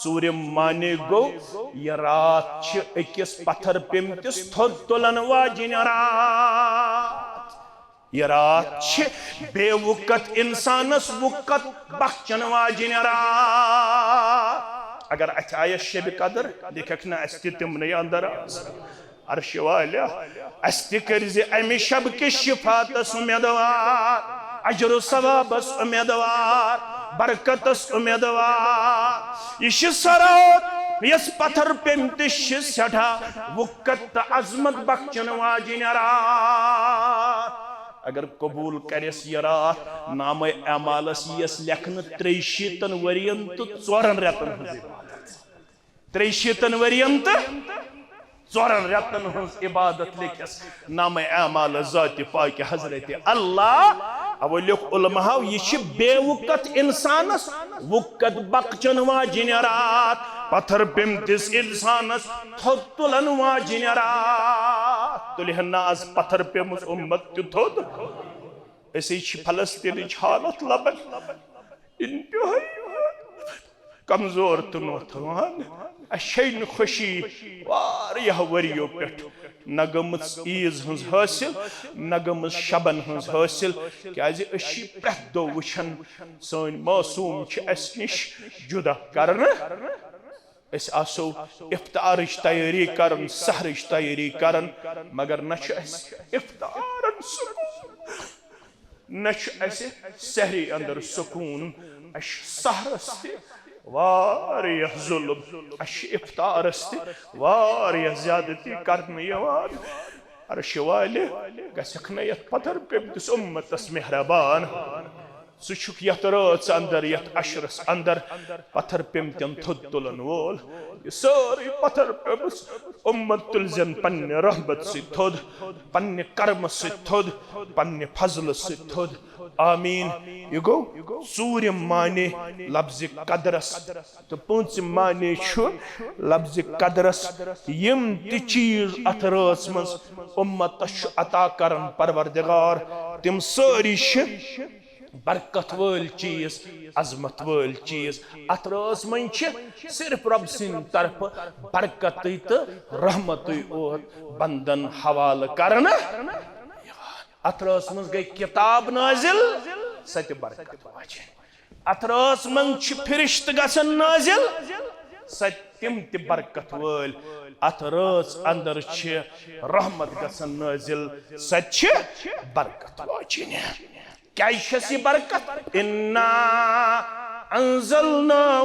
ژوٗرِم معنی گوٚو، یہِ راتھ چھِ أکِس پتھر پیٚمتِس تھوٚد تُلن واجِنۍ راتھ۔ یہِ راتھ چھِ بے وُقت اِنسانس وُقت بخچن واجِنۍ راتھ۔ اگر اتھِ آیس شبِ قدر، لیکھکھ نہ اسہِ تہِ تِمنٕے اندر آز۔ عرشہِ والیا، اسہِ تہِ کٔرۍ زِ امہِ شب کِس شفاعتس اُمیدوار، اجر و ثوابس اُمیدوار، برکتس اُمیدوار۔ یہِ چھِ سۄ راتھ، یۄس پتھر پیٚمتِس چھِ سٮ۪ٹھاہ وُقت تہٕ عظمت بخچن واجِنۍ راتھ۔ اگر قبول کرٮ۪س یہِ راتھ، نامہ اعمالس یِیَس لیکھنہٕ ترٛیٚیہِ شیٖتن ؤرین تہٕ ژورن رٮ۪تن ہٕنٛز عبادت۔ ترٛیٚیہِ شیٖتن ؤرین تہٕ ژورن رٮ۪تن ہٕنٛز عبادت لیکھٮ۪س نامہ اعمال ذاتِ پاکہِ حضرت اللہ۔ اوے لیوٚکھ علماہو، یہِ چھِ بے وُقت اِنسانس وُقت بخچن واجِنۍ راتھ، پتھر پیٚمتِس اِنسانس تھوٚد تُلن واجِنۍ راتھ۔ تُلہِ ہن نہ از پتھر پیٚمٕژ اُمت تہِ تھوٚد۔ أسۍ چھِ فلسطینٕچ حالت لبان، انتہٲئی کمزور تہٕ نوتھوان۔ اسہِ چھے نہٕ خوشی واریاہ ؤرِیو پٮ۪ٹھ نہ گٔمٕژ عیٖز ہٕنٛز حٲصِل، نہ گٔمٕژ شبن ہٕنٛز حٲصِل، کیازِ أسۍ چھِ پرٛٮ۪تھ دۄہ وٕچھان سٲنۍ معصوم چھِ اسہِ نِش جُدا کرنہٕ۔ أسۍ آسو افطارٕچ تیٲری کران، سحرٕچ تیٲری کران، مگر نہ چھُ اسہِ افطارن سکوٗن، نہ چھُ اسہِ سحری اندر سکوٗن۔ اسہِ چھُ سحرس تہِ واریاہ ظلم، اسہِ چھُ افطارس تہِ واریاہ زیادتی کرنہٕ یِوان۔ عرشہِ والہِ، گژھکھ نہ یتھ پتھر پیٚمتِس اُمتس مہربان؟ ژٕ چھُکھ یتھ رٲژ اندر، یتھ عشرس اندر پتھر پیٚمتٮ۪ن تھوٚد تُلن وول۔ یہِ سٲرٕے پتھر پیٚمٕژ اُمت تُلزٮ۪ن پننہِ رحمت سۭتۍ تھوٚد، پننہِ کرمہٕ سۭتۍ تھوٚد، پننہِ فضلہٕ سۭتۍ تھوٚد۔ آمین۔ یہِ گوٚو ژوٗرِم معنی لفظِ قدرس۔ تہٕ پوٗنٛژِم معنی چھُ لفظِ قدرس، یِم تہِ چیٖز اتھ رٲژ منٛز اُمتس چھُ عطا کران پروردگار، تِم سٲری چھِ برکت وٲلۍ چیٖز، عظمت وٲلۍ چیٖز۔ اتھ رٲژ منٛز چھِ صرف رۄب سٕنٛدِ طرفہٕ برکتٕے تہٕ رحمتٕے اوت بندن حوالہٕ کرنہٕ۔ اتھ رٲژ منٛز گٔے کتاب نٲزِل، سۄ تہِ برکت واجیٚنۍ۔ اتھ رٲژ منٛز چھِ فرشتہٕ گژھان نٲزِل، سۄ تہِ، تِم تہِ برکت وٲلۍ۔ اتھ رٲژ اندر چھِ رحمت گژھان نٲزِل، سۄ تہِ چھِ برکت واجیٚنۍ۔ کیازِ چھس یہِ برکت؟ انا انزلناہ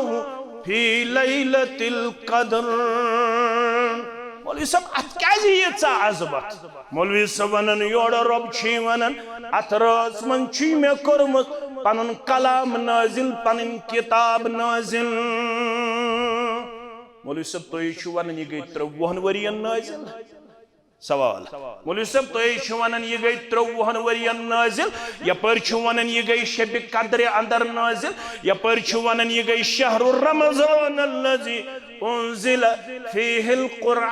فی لیلۃ القدر۔ مولوی صٲب، اتھ کیازِ ییٖژاہ عظمت؟ مولوی صٲب ونان، یورٕ رۄب چھُے ونان، اتھ رٲژ منٛز چھُے مےٚ کوٚرمُت پنُن کلام نٲزِل، پنٕنۍ کتاب نٲزِل۔ مولوی صٲب، تُہۍ چھِو ونان، یہِ گٔے ترٛۆوُہن ؤرین نٲزِل۔ سوال، مولوی صٲب، تُہۍ چھِو ونان، یہِ گٔے ترٛۆوُہن ؤرین نٲزِل، یپٲرۍ چھِو ونان، یہِ گٔے شبِ قدرِ اندر نٲزِل، یپٲرۍ چھِو ونان، یہِ گٔے شہر رمضان الذی انزل فیہ القرآن۔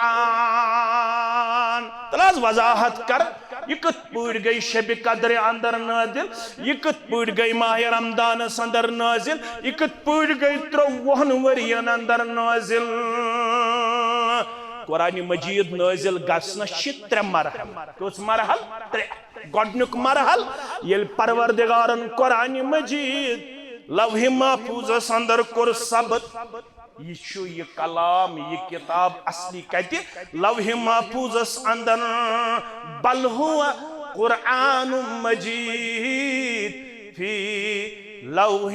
تَلہٕ حظ وضاحت کر، یہِ کِتھ پٲٹھۍ گٔے شبِ قدرِ اندر نٲزِل؟ یہِ کِتھ پٲٹھۍ گٔے ماہِ رمضانس اندر نٲزِل؟ یہِ کِتھ پٲٹھۍ گٔے ترٛۆوُہن ؤرین اندر نٲزِل؟ قرآن مجید نٲزِل گژھنس چھِ ترٛےٚ مرحلہٕ۔ کٔژ مرحلہٕ؟ ترٛےٚ۔ گۄڈٕنیُک مرحلہٕ، ییٚلہِ پروردگارن قرآن مجید لوح محفوظس اندر کوٚر ثبت، یہِ چھُ یہِ کلام، یہِ کتاب اصلی کتہِ؟ لوح محفوظس اندر۔ بل هو قرآن مجید فی لوح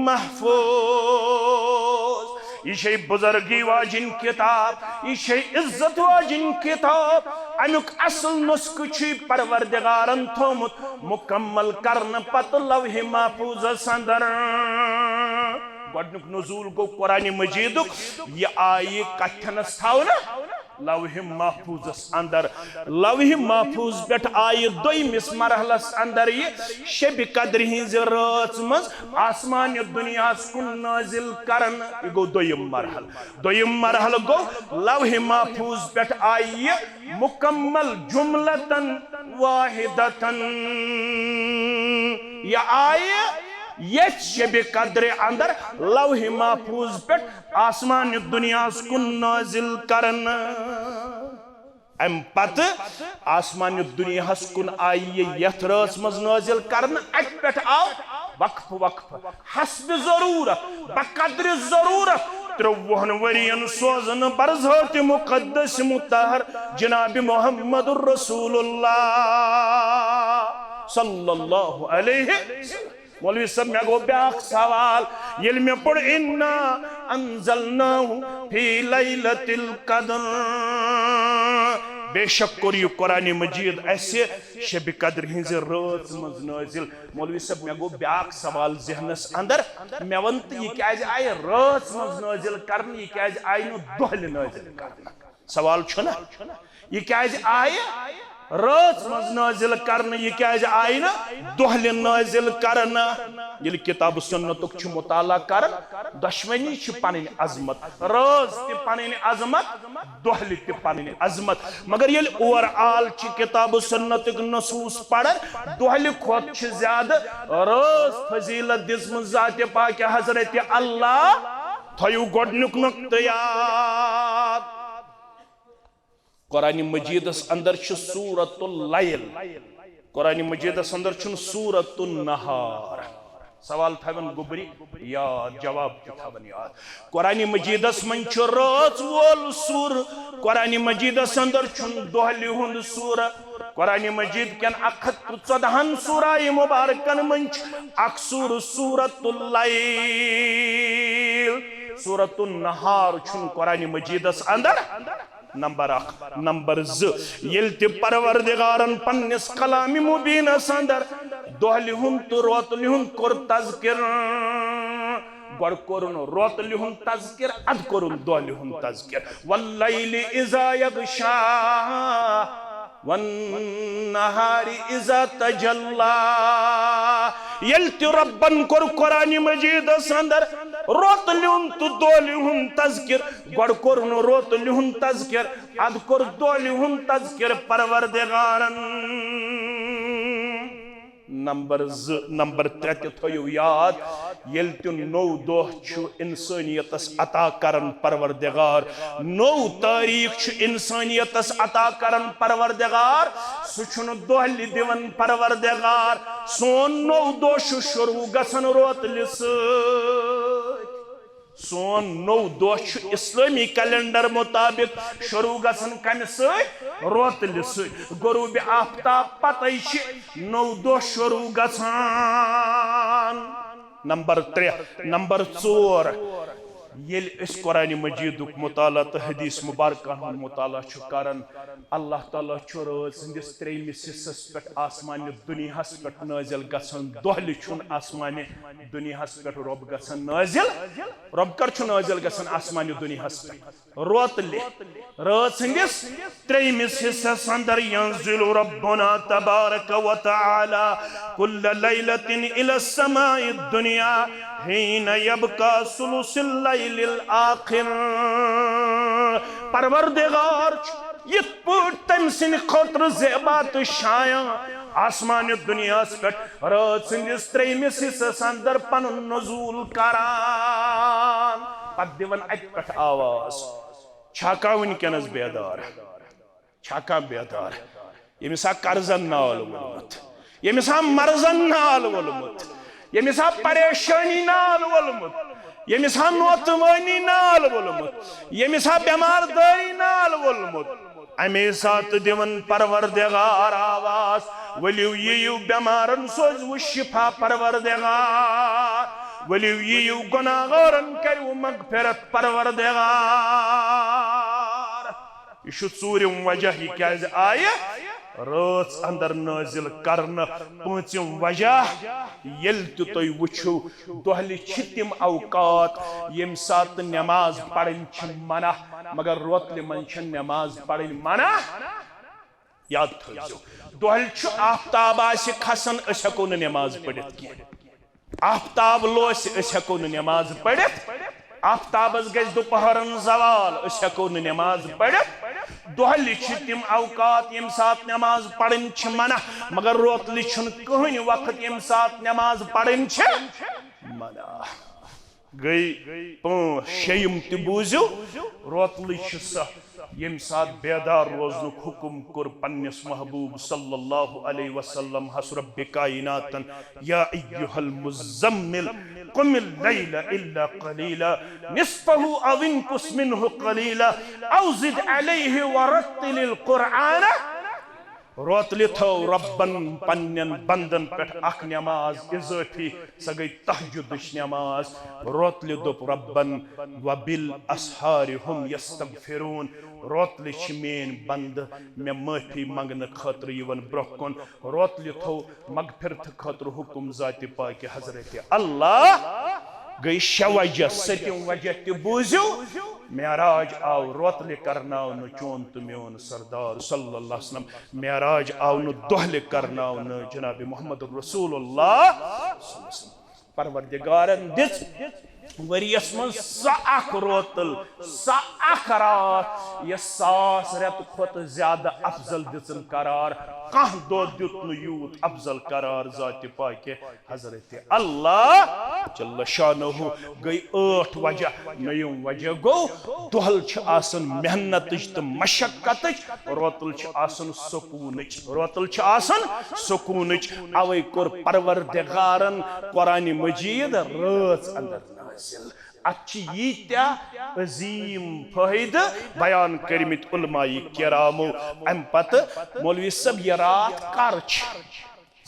محفوظ۔ یہِ چھے بُزرگی واجِنۍ کِتاب، یہِ چھے عزت واجِنۍ کِتاب۔ اَمیُک اصل نسخہٕ چھُے پروردگارن تھوٚومُت مُکمل کرنہٕ پتہٕ لوحِ محفوظس اندر۔ گۄڈٕنیُک نزول گوٚو قرآنِ مجیدُک، یہِ آیہِ کتھٮ۪نس تھاونہٕ لوحِ محفوظس اندر۔ لوحِ محفوظ پٮ۪ٹھ آیہِ دوٚیمِس مرحلس اندر یہِ شبِ قدر ہٕنزِ رٲژ منٛز آسمانِ دُنیاہس کُن نٲزِل کرنہٕ۔ یہِ گوٚو دوٚیِم مرحلہٕ۔ دوٚیِم مرحلہٕ گوٚو لوحِ محفوظ پٮ۪ٹھ آیہِ یہِ مُکمل جملتن واحدتن۔ یہِ آیہِ یتھ شبِ قدرِ اندر لوحِ محفوظ پٮ۪ٹھ آسمانِ دُنیاہس کُن نٲزِل کرنہٕ۔ امہِ پتہٕ آسمانِ دُنیاہس کُن آیہِ یہِ یتھ رٲژ منٛز نٲزِل کرنہٕ۔ اتہِ پٮ۪ٹھ آو وقفہٕ وقفہٕ حسبِ ضرورت، بقدرِ ضرورت، ترٛۆوُہن ؤرین سوزنہٕ برذاتِ مقدس مطہر جناب محمد رسول اللہ صلی اللہ علیہ وسلم۔ مولوی صٲب، مےٚ گوٚو بیٛاکھ سوال، ییٚلہِ مےٚ پوٚر اِنا انزلناہ فی لیلۃ القدر، بے شک کوٚر یہِ قرآنِ مجیٖد اَسہِ شبِ قدر ہٕنٛزِ رٲژ منٛز نٲزِل۔ مولوی صٲب، مےٚ گوٚو بیٛاکھ سوال ذہنس اندر، مےٚ وَن تہٕ، یہِ کیٛازِ آیہِ رٲژ منٛز نٲزِل کرنہٕ، یہِ کیٛازِ آیہِ نہٕ دۄہلہِ نٲزِل کرنہٕ؟ سوال چھُنہ، یہِ کیازِ آیہِ رٲژ منٛز نٲزِل کرنہٕ، یہِ کیازِ آیہِ نہٕ دۄہلہِ نٲزِل کرنہٕ؟ ییٚلہِ کتاب و سنتُک چھُ مطالعہ کران، دۄشوٕنی چھِ پنٕنۍ عظمت، رٲژ تہِ پنٕنۍ عظمت، دۄہلہِ تہِ پنٕنۍ عظمت۔ مگر ییٚلہِ اوور آل چھِ کتاب و سنتُک نصوص پران، دۄہلہِ کھۄتہٕ چھِ زیادٕ رٲژ فضیلت دِژمٕژ ذاتِ پاکہِ حضرت اللہ۔ تھٲیِو گۄڈٕنیُک نقطہٕ یاد۔ قرآن مجیدس اندر چھُ سورۃ اللیل، قرآن مجیدس اندر چھُنہٕ سورۃ النہار۔ سوال تھاوَن گوٚبرِ یاد، جواب تہِ تھاوَن یاد۔ قرآن مجیدس منٛز چھُ رٲژ وول سورٕ، قرآن مجیدس اندر چھُنہٕ دۄہلہِ ہُنٛد سورٕ۔ قرآن مجید کٮ۪ن اکھ ہتھ تہٕ ژۄدہن سورہ مبارکن منٛز چھُ اکھ سورٕ سورۃ اللیل۔ سورۃ النہار چھُنہٕ قرآن مجیدس اندر۔ نمبر اکھ۔ نمبر زٕ، ییٚلہِ تہِ پروردگارن پننِس کلامِ مبینس اندر دۄہلہِ ہُنٛد تہٕ روتلہِ ہُنٛد کوٚر تذکر، گۄڈٕ کوٚرُن روتلہِ ہُنٛد تذکر، ادٕ کوٚرُن دۄہلہِ ہُنٛد تذکر۔ واللیل اذا یغشا والنہار اذا تجلی۔ ییٚلہِ تہِ رۄبن کوٚر قرآن مجیدس اندر روتلہِ ہُنٛد تہٕ دۄہلہِ ہُنٛد تذکر، گۄڈٕ کوٚرُن روتلہِ ہُنٛد تذکر، ادٕ کوٚر دۄہلہِ ہُنٛد تذکر پروردگارن۔ نمبر زٕ، نمبر ترٛےٚ تہِ تھٲیِو یاد، ییٚلہِ تہِ نوٚو دۄہ چھُ انسٲنیتس عطا کران پروردگار، نوٚو تٲریخ چھُ انسٲنیتس عطا کران پروردگار، سُہ چھُنہٕ دۄہلہِ دِوان پروردگار۔ سون نوٚو دۄہ چھُ شروع گژھان روتلہِ سۭتۍ۔ سون نوٚو دۄہ چھُ اسلٲمی کیلنڈر مطابق شروع گژھان کمہِ سۭتۍ؟ روتلہِ سۭتۍ۔ غروب آفتاب پتے چھِ نوٚو دۄہ شروع گژھان۔ نمبر ترٛےٚ۔ نمبر ژور، ییٚلہِ أسۍ قرآن مجیدُک مطالعہ تہٕ حدیث مبارکہ ہُنٛد مطالعہ چھُ کران، اللہ تعالیٰ چھُ رٲژ ہٕنٛدِس ترٛیٚیمِس حصس پٮ۪ٹھ آسمانہِ دُنیاہس پٮ۪ٹھ نٲزِل گژھان۔ دۄہلہِ چھُنہٕ آسمانہِ دُنیاہس پٮ۪ٹھ رۄب گژھان نٲزِل۔ رۄب کر چھُ نٲزِل گژھان آسمانہِ دُنیاہس پٮ۪ٹھ؟ روتلہِ۔ رٲژ ہٕنٛدِس ترٛیٚیمِس حصس اندر، ينزل ربنا تبارك وتعالى كل ليلة إلى السماء الدنيا حين يبقى ثلث الليل الآخر۔ پروردگار چھُ یِتھ پٲٹھۍ تٔمۍ سٕنٛدِ خٲطرٕ زیبا تہٕ شایان آسمانہِ دُنیاہس پٮ۪ٹھ رٲژ ہٕنٛدِس ترٛیٚیمِس حصس اندر پنُن نزول کران۔ پتہٕ دِوان اتہِ پٮ۪ٹھ آواز، چھا کانٛہہ وٕنکیٚنس بیدار؟ چھا کانٛہہ بیدار؟ ییٚمِس ہا قرضن نال ووٚنمُت، ییٚمِس ہا مرضن نال ووٚنمُت، ییٚمِس ہا پریشٲنی نال ووٚنمُت، ییٚمِس ہا نوتوٲنی نال ووٚنمُت، ییٚمِس ہا بٮ۪مار دٲری نال ووٚنمُت، اَمے ساتہٕ دِوان پروردگار آواز، ؤلِو یِیِو بٮ۪مارن سوزوٕ شفا پروردگار۔ ؤلِو یِیِو گۄناہگارن کٔرِو مغفرت پروردگار۔ یہِ چھُ ژوٗرِم وجہ، یہِ کیازِ آیہِ رٲژ اندر نٲزِل کرنہٕ۔ پوٗنٛژِم وجہ، ییٚلہِ تہِ تُہۍ وٕچھِو، دۄہلہِ چھِ تِم اوقات ییٚمہِ ساتہٕ نٮ۪ماز پرٕنۍ چھِ منع، مگر روتلہِ منٛز چھَنہٕ نٮ۪ماز پرٕنۍ منع۔ یاد تھٲیزیو، دۄہلہِ چھُ آفتاب آسہِ کھسان، أسۍ ہٮ۪کو نہٕ نٮ۪ماز پٔرِتھ کینٛہہ۔ آفتاب لوسہِ، أسۍ ہٮ۪کو نہٕ نٮ۪ماز پٔرِتھ۔ آفتابس گژھِ دُپہرن زوال، أسۍ ہٮ۪کو نہٕ نٮ۪ماز پٔرِتھ۔ دۄہلہِ چھِ تِم اوقات ییٚمہِ ساتہٕ نٮ۪ماز پرٕنۍ چھِ منع، مگر روتلہِ چھُنہٕ کٕہٕنۍ وقت ییٚمہِ ساتہٕ نٮ۪ماز پرٕنۍ چھِ منع۔ گٔے پانٛژھ۔ شیٚیِم تہِ بوٗزِو، روتلٕے چھِ سۄ ییٚمہِ ساتہٕ بیدار روزنُک حُکم کوٚر پننِس محبوب صلی اللہ علیہ وسلم ہس رب کائناتن، یا ایھا المزمل قم اللیل الا قلیلا نصفہ او انقص منہ قلیلا او زد علیہ ورتل القرآن۔ روتلہِ تھٲو رۄبن پننٮ۪ن بندن پٮ۪ٹھ اکھ نٮ۪ماز اضٲفی، سۄ گٔے تہجدٕچ نٮ۪ماز۔ روتلہِ دوٚپ رۄبن، وبالاسحار هم یستغفرون۔ روتلہِ چھِ میٲنۍ بندٕ مےٚ معٲفی منگنہٕ خٲطرٕ یِوان برونٛہہ کُن۔ روتلہِ تھوٚو مغفرتہٕ خٲطرٕ حُکم ذاتِ پاکہِ حضرت اللہ۔ گٔے شےٚ وجہ۔ سٔتِم وجہ تہِ بوٗزِو، معراج آو روتلہِ کرناونہٕ چون تہٕ میون سردار صلی اللہ علیہ وسلم۔ معراج آو نہٕ دۄہلہِ کرناونہٕ جناب محمد رسول اللہ۔ پروردگارن دِژ ؤریس منٛز سۄ اکھ روتل، سۄ اکھ راتھ، یۄس ساس رٮ۪تہٕ کھۄتہٕ زیادٕ افضل دِژن قرار۔ کانٛہہ دۄہ دیُت نہٕ یوٗت افضل قرار ذاتِ پاکہِ حضرت اللہ جل شانہ۔ گٔے ٲٹھ وجہ۔ نٔیِم وجہ گوٚو، دۄہل چھِ آسان محنتٕچ تہٕ مشقتٕچ، روتل چھِ آسان سکوٗنٕچ۔ روتل چھِ آسان سکوٗنٕچ۔ اوے کوٚر پروردگارن قرآن مجید رٲژ اندر نازل۔ اتھ چھِ ییٖتیٛاہ عظیٖم فٲیدٕ بیان کٔرمٕتۍ علماء کرامو۔ امہِ پتہٕ مولوی صٲب، یہِ راتھ کر چھِ؟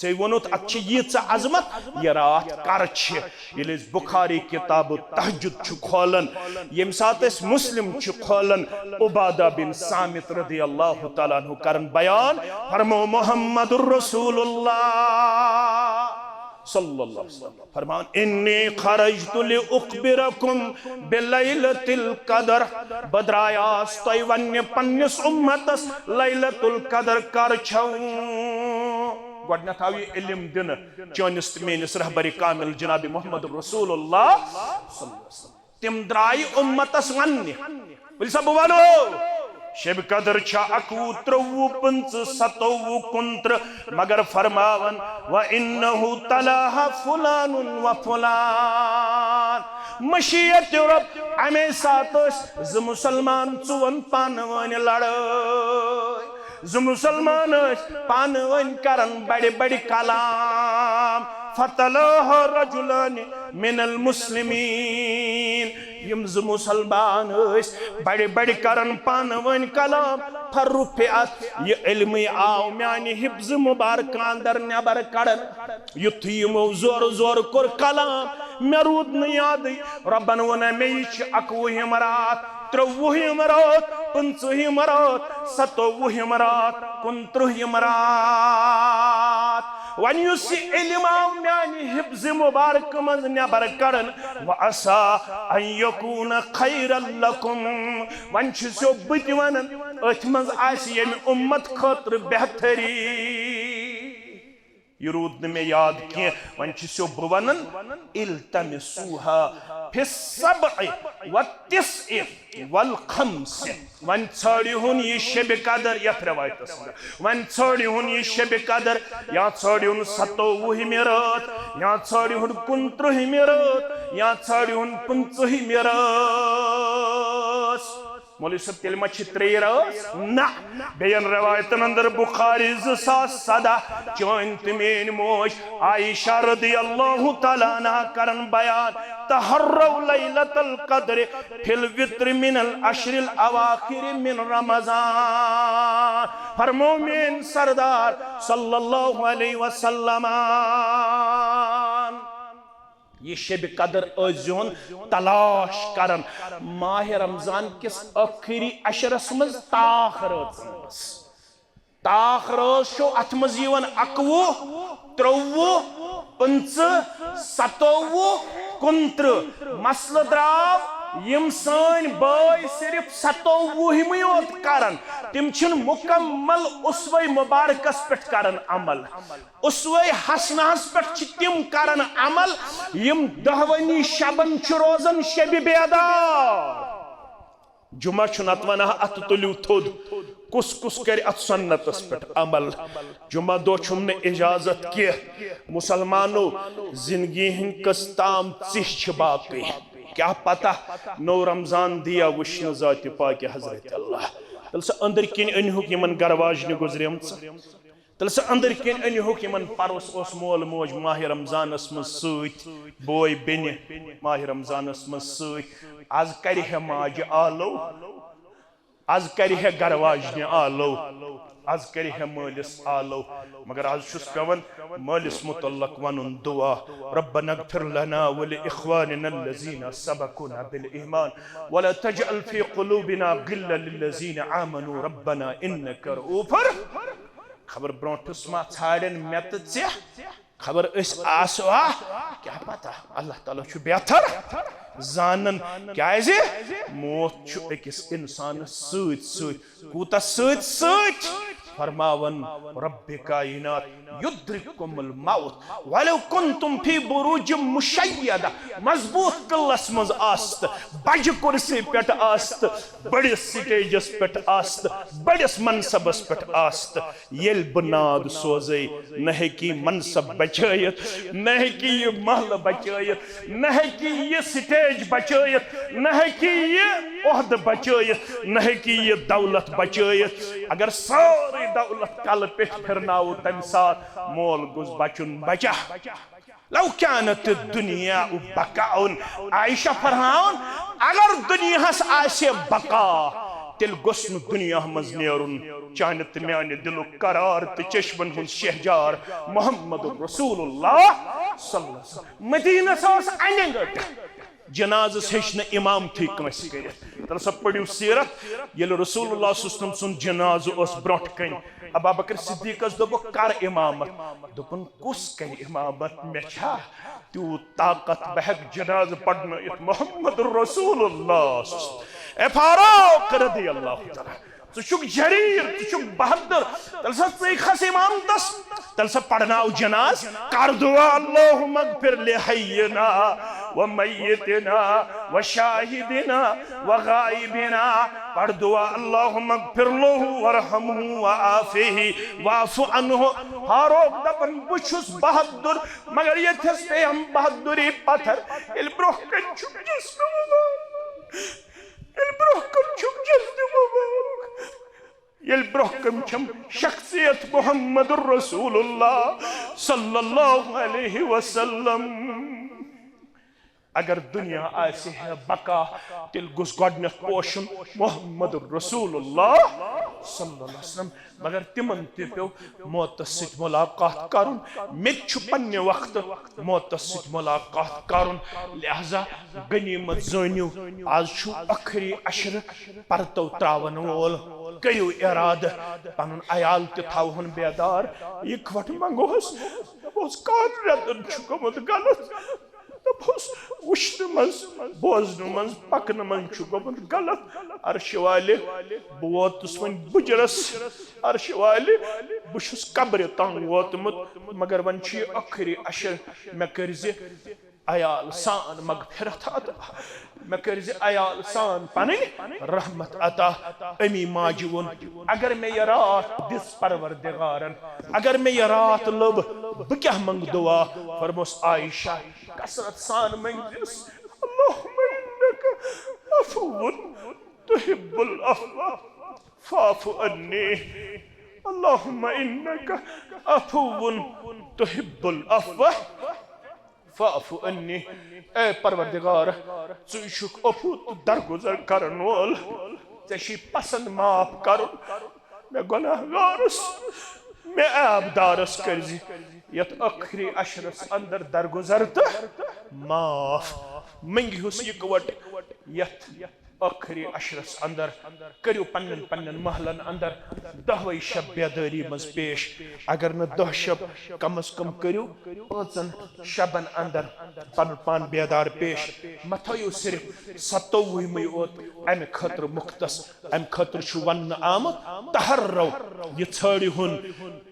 ژےٚ ووٚنُتھ، اتھ چھِ ییٖژاہ عظمت، یہِ راتھ کر چھِ؟ ییٚلہِ أسۍ بخاری کتاب التہجد چھِ کھولان، ییٚمہِ ساتہٕ أسۍ مسلم چھِ کھولان، عبادہ بن صامت رضی اللہ تعالیٰ عنہ کران بیان، فرمو، محمد رسول اللہ صلی اللہ علیہ وسلم فرمان، انی خرجت لاخبرکم بلیلۃ القدر، بہٕ درٛایاس تۄہہِ وننہِ پننِس امتس لیلۃ القدر کر چھو۔ گۄڈنیتھ آو یہِ علم دِنہٕ چٲنِس تہٕ میٲنِس رہبر کامل جناب محمد رسول اللہ صلی اللہ علیہ وسلم۔ تِم درٛایہِ امتس وننہِ۔ ؤلِو سا بہٕ ونو، شب قدر چھا اکوُہ، ترٛوٚوُہ، پٕنٛژٕہ، ستوُہ، کُنترٕہ، مگر فرماون، وَإِنَّهُ تَلَاهَا فُلَانٌ وَفُلَانٌ۔ مشیت رب، امے ساتہٕ ٲسۍ زٕ مسلمان، ژٕ وَن، پانہٕ ؤنۍ لڑٲے۔ زٕ مسلمان ٲسۍ پانہٕ ؤنۍ کران بڑِ بڑِ کلام۔ فتلاها رجلان من المسلمین۔ یِم زٕ مسلمان ٲسۍ بڑِ بڑِ کران پانہٕ ؤنۍ کلام۔ فرفعت، یہِ علمٕے آو میانہِ حفظ مبارکہٕ اندر نٮ۪بر کڑان۔ یُتھُے یِمو زورٕ زورٕ کوٚر کلام، مےٚ روٗد نہٕ یادٕے۔ رۄبن ووٚن مےٚ، یہِ چھِ اَکوُہِم راتھ، ترٛوٚوُہِم راتھ، پٕنٛژٕہِم راتھ، ستووُہِم راتھ، کُنترٕٛہِم راتھ۔ وۄنۍ یُس یہِ علم آو میانہِ حفظ مبارکہٕ منٛز نٮ۪بر کڑان، وعسیٰ ان یکون خیرا لکم، وۄنۍ چھُسو بہٕ تہِ ونان، أتھۍ منٛز آسہِ ییٚمہِ اُمت خٲطرٕ بہتری۔ یہِ روٗد نہٕ مےٚ یاد کینٛہہ، وۄنۍ چھُسو بہٕ ونان، التمسوها فی السبع والتسع والخمس۔ وۄنۍ ژھٲنٛڈِہُن یہِ شبِ قدر یتھ رٮ۪وایتس منٛز، وۄنۍ ژھٲنٛڈِہُن یہِ شبِ قدر، یا ژھٲنٛڈِہُن ستووُہمہِ رٲژ، یا ژھٲنٛڈِہُن کُنترٕٛہمہِ رٲژ، یا ژھٲنٛڈِہُن پٕنٛژٕہمہِ رٲژ۔ مولوی صٲب، تیٚلہِ ما چھِ ترٛیٚیہِ رٲژ؟ نہ۔ بیٚین رٮ۪وایتن اندر، بخاری زٕ ساس سداہ، چٲنۍ تہٕ میٲنۍ موج عائشہ رضی اللہ تعالیٰ عنہا کرن بیان، تحروا لیلۃ القدر فی الوتر من العشر الاواخر من رمضان۔ فرمو میٲنۍ سردار صلی اللہ علیہ وسلم، یہ شب قدر ٲسۍزِہون تلاش کران۔ ماہ رمضان کِس ٲخری عشرس منٛز تاخ رٲژن منٛز۔ تاخ رٲژ چھُ اتھ منٛز یِوان اکوُہ، ترٛوٚوُہ، پٕنٛژٕہ، ستووُہ، کُنترٕہ۔ مسلہٕ درٛاو، یِم سٲنۍ بٲے صرف ستووُہمٕے یوت کران، تِم چھِنہٕ مکمل اسوے مبارکس پٮ۪ٹھ کران عمل۔ اسوے حسنہس پٮ۪ٹھ چھِ تِم کران عمل، یِم دہوٲنی شبن چھِ روزان شبِ بیدار۔ جمعہ چھُ نتہٕ ونان، اتھٕ تُلِو تھوٚد، کُس کُس کرِ اتھ سنتس پٮ۪ٹھ عمل؟ جمعہ دۄہ چھُم نہٕ اجازت کینٛہہ۔ مسلمانو، زندگی ہٕنٛدۍ کٔژ تام ژِہۍ چھِ باقٕے۔ کیٛاہ پتہ، نوٚو رمضان دِیا وٕچھنہٕ ذاتِ پاکِ حضرت اللہ۔ تیٚلہِ سا أنٛدٕرۍ کِنۍ أنۍہُکھ یِمن گرٕ واجنہِ گُزریمژٕ۔ تیٚلہِ سا أنٛدٕرۍ کِنۍ أنۍہُکھ یِمن، پرُس اوس مول موج ماہِ رمضانس منٛز سۭتۍ، بوے بیٚنہِ ماہِ رمضانس منٛز سۭتۍ۔ از کرِ ہے ماجہِ آلو، از کرِ ہے گرٕ واجنہِ آلو، از کرِ ہے مٲلِس آلو۔ مگر از چھُس پٮ۪وان مٲلِس متعلق ونُن دعا، ربنا اغفر لنا ولإخواننا الذين سبقونا بالإيمان ولا تجعل في قلوبنا غلا للذين آمنوا ربنا إنك رؤوف۔ خبر برونٹھس ما ژھانڈن مےٚ تہٕ ژےٚ، خبر أسۍ آسوا، کیٛاہ پتہ، اللہ تعالیٰ چھُ بہتر زانان۔ کیٛازِ؟ موت چھُ أکِس انسانس سۭتۍ سۭتۍ، کوٗتاہ سۭتۍ سۭتۍ؟ فرماوان، رب کائنات، یدرککم الموت ولو کنتم فی بروج مشیدہ، مضبوط قلعس منٛز آس تہٕ، بجہِ کرسی پٮ۪ٹھ آس تہٕ، بٔڑِس سٹیجس پٮ۪ٹھ آس تہٕ، بٔڑِس منصبس پٮ۪ٹھ آس تہٕ، ییٚلہِ بہٕ ناد سوزے، نہ ہیٚکہِ یہِ منصب بچٲیِتھ، نہ ہیٚکہِ یہِ محلہٕ بچٲیِتھ، نہ ہیٚکہِ یہِ سٹیج بچٲیِتھ، نہ ہیٚکہِ یہِ عہدٕ بچٲیِتھ، نہ ہیٚکہِ یہِ دولت بچٲیِتھ۔ اگر سٲرٕے دولت کلہٕ پٮ۪ٹھ پھِرناوو، تمہِ ساتہٕ مول گوٚژھ بچُن بچا۔ لو کانت الدنیا بقاء، عائشہ فرماوان، اگر دنیاہس آسہِ بقا، تیٚلہِ گوٚژھ نہٕ دنیا منٛز نیرُن۔ چانہِ تہٕ میانہِ دلُک قرار تہٕ چشمن ہُنٛد شہجار محمد رسول اللہ صلی اللہ علیہ وسلم۔ مدینس ٲس انہِ گٔٹ، جنازس ہیٚچھ نہٕ امامتھٕے کٲنٛسہِ کٔرِتھ۔ تیٚلہِ سا پٔرِو سیرت، ییٚلہِ رسول اللہ صلی اللہ علیہ وسلم سُنٛد جنازٕ اوس برونٛٹھ کنہِ، ابابکر صدیقس دوٚپُکھ، کر امامت؟ دوٚپُن، کُس کرِ امامت؟ مےٚ چھا تیوٗت طاقت بہٕ ہٮ۪کہٕ جنازٕ پرنٲیِتھ؟ محمد رسول اللہ۔ اے فاروق رضی اللہ تعالیٰ، ژٕ چھُکھ جریٖر، ژٕ چھُکھ بہادر، تیٚلہِ سا ژٕے کھس امامتس، تیٚلہِ سا پرناو جناز، کر دعا، اللہم اغفر لحینا و میتنا و شاہدنا و غائبنا، پڑھ دعا، اللہم اغفر لہ وارحمہ وعافہ واعف عنہ۔ فاروق دپان، بہٕ چھُس بہادر، مگر ییٚتھس پیٚیَم بہادری پتھر، ییٚلہِ برونٛہہ کنہِ چھُم جسم مبارک، ییٚلہِ برونٛہہ کنہِ چھُم جسم مبارک، ییٚلہِ برونٛہہ کنہِ چھم شخصیت محمد رسول اللہ صلی اللہ علیہ وسلم۔ اگر دنیا آسہِ ہے بقا، تیٚلہِ گوٚژھ گۄڈٕنٮ۪تھ پوشُن محمد رسول اللہ صلی اللہ علیہ وسلم۔ مگر تِمن تہِ پیوٚو موتس سۭتۍ ملاقات کرُن۔ مےٚ تہِ چھُ پننہِ وقتہٕ موتس سۭتۍ ملاقات کرُن۔ لہذا غنیمت زٲنِو، آز چھُ ٲخری عشرٕ، پرتو تراون وول۔ کٔرِو ارادٕ، پنُن عیال تہِ تھاوہون بیدار۔ اِکوٹہٕ منگوس، دپوس، کر رٮ۪تن چھُ گوٚمُت غلط؟ دپوس، وٕچھنہٕ منٛز، بوزنہٕ منٛز، پکنہٕ منٛز چھُ گوٚمُت غلط۔ عرشہِ والہِ، بہٕ ووتُس وۄنۍ بُجرس۔ عرشہِ والہِ، بہٕ چھُس قبرِ تام ووتمُت، مگر وۄنۍ چھُ یہِ ٲخری عشر، مےٚ کٔرزِ عیال سان مغفرت عطا، مےٚ کٔرزِ عیال سان پنٕنۍ رحمت عطا۔ امی ماجہِ ووٚن، اگر مےٚ یہِ راتھ دِژ پروردگارن، اگر مےٚ یہِ راتھ لٔب، بہٕ کیٛاہ منٛگہٕ دعا؟ فرموس عائشہ، کثرت سان منٛگزِس، اللہم انک عفو تحب العفو فاعف عنی، اللہم انک عفو تحب العفو فاعف عنی۔ اے پروردگار، ژٕے چھُکھ عفو تہٕ درگزر کرن وول، ژےٚ چھُے پسند معاف کرُن۔ مےٚ گۄناہ گارس، مےٚ عیب دارس کٔرزِ یتھ ٲخری عشرس اندر درگُزر تہٕ معاف۔ منگہوس یکوٹہٕ یتھ ٲخری عشرس اندر، کٔرِو پننٮ۪ن پننٮ۪ن محلن اندر دہوے شب بیدٲری منٛز پیش۔ اگر نہٕ دہ شب، کم از کم کٔرِو پانٛژن شبن اندر پنُن پان بیدار پیش۔ مہ تھٲیِو صرف ستووُہمٕے اوت امہِ خٲطرٕ مختص۔ امہِ خٲطرٕ چھُ وننہٕ آمُت، تحرو، یہِ ژھٲنٛڈِہُن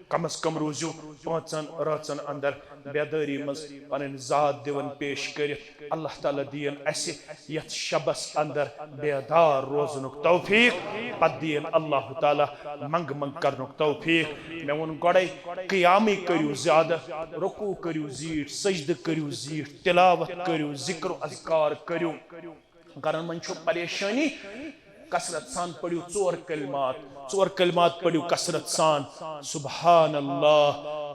کم از کم روٗزِو پانٛژن رٲژن اندر بیدٲری منٛز پنٕنۍ ذات دِوان پیش کٔرِتھ۔ اللہ تعالیٰ دِیِن اسہِ یتھ شبس اندر بیدار روزنُک توفیق، پتہٕ دِیِن اللہ تعالیٰ منٛگہٕ منٛگہٕ کرنُک توفیق۔ مےٚ ووٚن گۄڈے، قیامٕے کٔرِو زیادٕ، رکوع کٔرِو زیٖٹھ، سجدٕ کٔرِو زیٖٹھ، تلاوت کٔرِو، ذکر و اذکار کٔرِو۔ گرن منٛز چھو پریشٲنی، کثرت سان پٔرِو ژور کلمات، ژور کلمات پٔرِو کثرت سان۔ سبحان اللہ،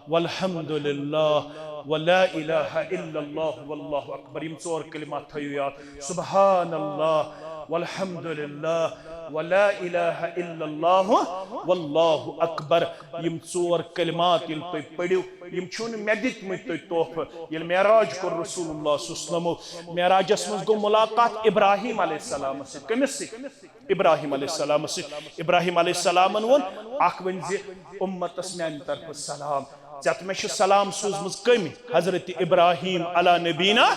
والحمد للہ، ولا الہ الا اللہ، واللہ اکبر۔ یِم ژور کلمات تھٲیِو یاد۔ سبحان اللہ، والحمد للہ، ولا الہ الا اللہ، واللہ اکبر۔ یِم ژور کلمات ییٚلہِ تُہۍ پٔرِو، یِم چھِو نہٕ مےٚ دِتمٕتۍ تۄہہِ تحفہٕ۔ ییٚلہِ معراج کوٚر رسول اللہ صلی اللہ علیہ وسلمو، معراجس منٛز گوٚو ملاقات ابراہیم علیہ السلامس سۭتۍ۔ کٔمِس سۭتۍ؟ ابراہیم علیہ السلامس سۭتۍ۔ ابراہیم علیہ السلامن ووٚن، اکھ ؤنۍ زِ امتس میانہِ طرفہٕ سلام۔ ژےٚ تہٕ مےٚ چھِ سلام سوٗزمٕژ کٔمۍ؟ حضرت ابراہیم علی نبینا۔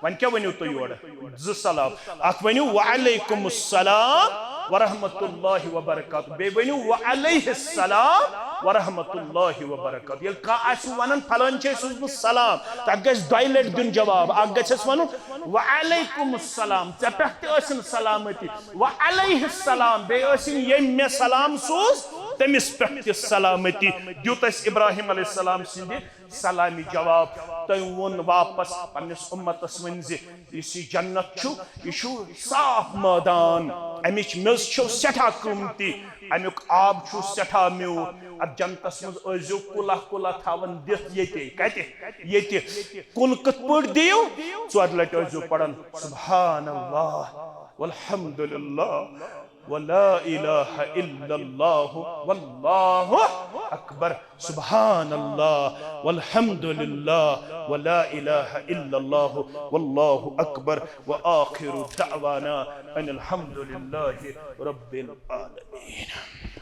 وۄنۍ کیٛاہ ؤنِو تُہۍ یورٕ؟ زٕ سلام۔ اکھ ؤنِو وعلیکم السلام ورحمۃ اللہ وبرکاتہ، بیٚیہِ ؤنِو وعلیہ السلام ورحمۃ اللہ وبرکاتہ۔ ییٚلہِ کانٛہہ آسہِ ونان فلٲنۍ چھِ أسۍ سوٗزمُت سلام، تتھ گژھِ دۄیہِ لٹہِ دیُن جواب۔ اکھ گژھٮ۪س ونُن وعلیکم السلام، ژےٚ پٮ۪ٹھ تہِ ٲسِن سلامتی، وعلیہ السلام، بیٚیہِ ٲسِن ییٚمۍ مےٚ سلام سوٗز تٔمِس پٮ۪ٹھ تہِ سلامتی۔ دیُت اَسہِ ابراہیم علیہ السلام سٕنٛدِ سلامہِ جواب۔ تٔمۍ ووٚن واپس پننِس امتس، ؤنۍ زِ یُس یہِ جنت چھُ، یہِ چھُ صاف مٲدان، امِچ میٚژ چھِ سٮ۪ٹھاہ قۭمتی، امیُک آب چھُ سٮ۪ٹھاہ میوٗٹھ۔ اتھ جنتس منٛز ٲسۍزیو کُلہ کُلہ تھاوان دِتھ ییٚتہِ۔ کتہِ؟ ییٚتہِ۔ کُل کِتھ پٲٹھۍ دِیِو؟ ژورِ لٹہِ ٲسۍزیو پران، سبحان اللہ، والحمد للہ، ولا الہ الا اللہ، واللہ اکبر۔ سبحان اللہ، والحمد للہ، ولا الہ الا اللہ، واللہ اکبر، وآخر دعوانا ان الحمد للہ رب العالمین۔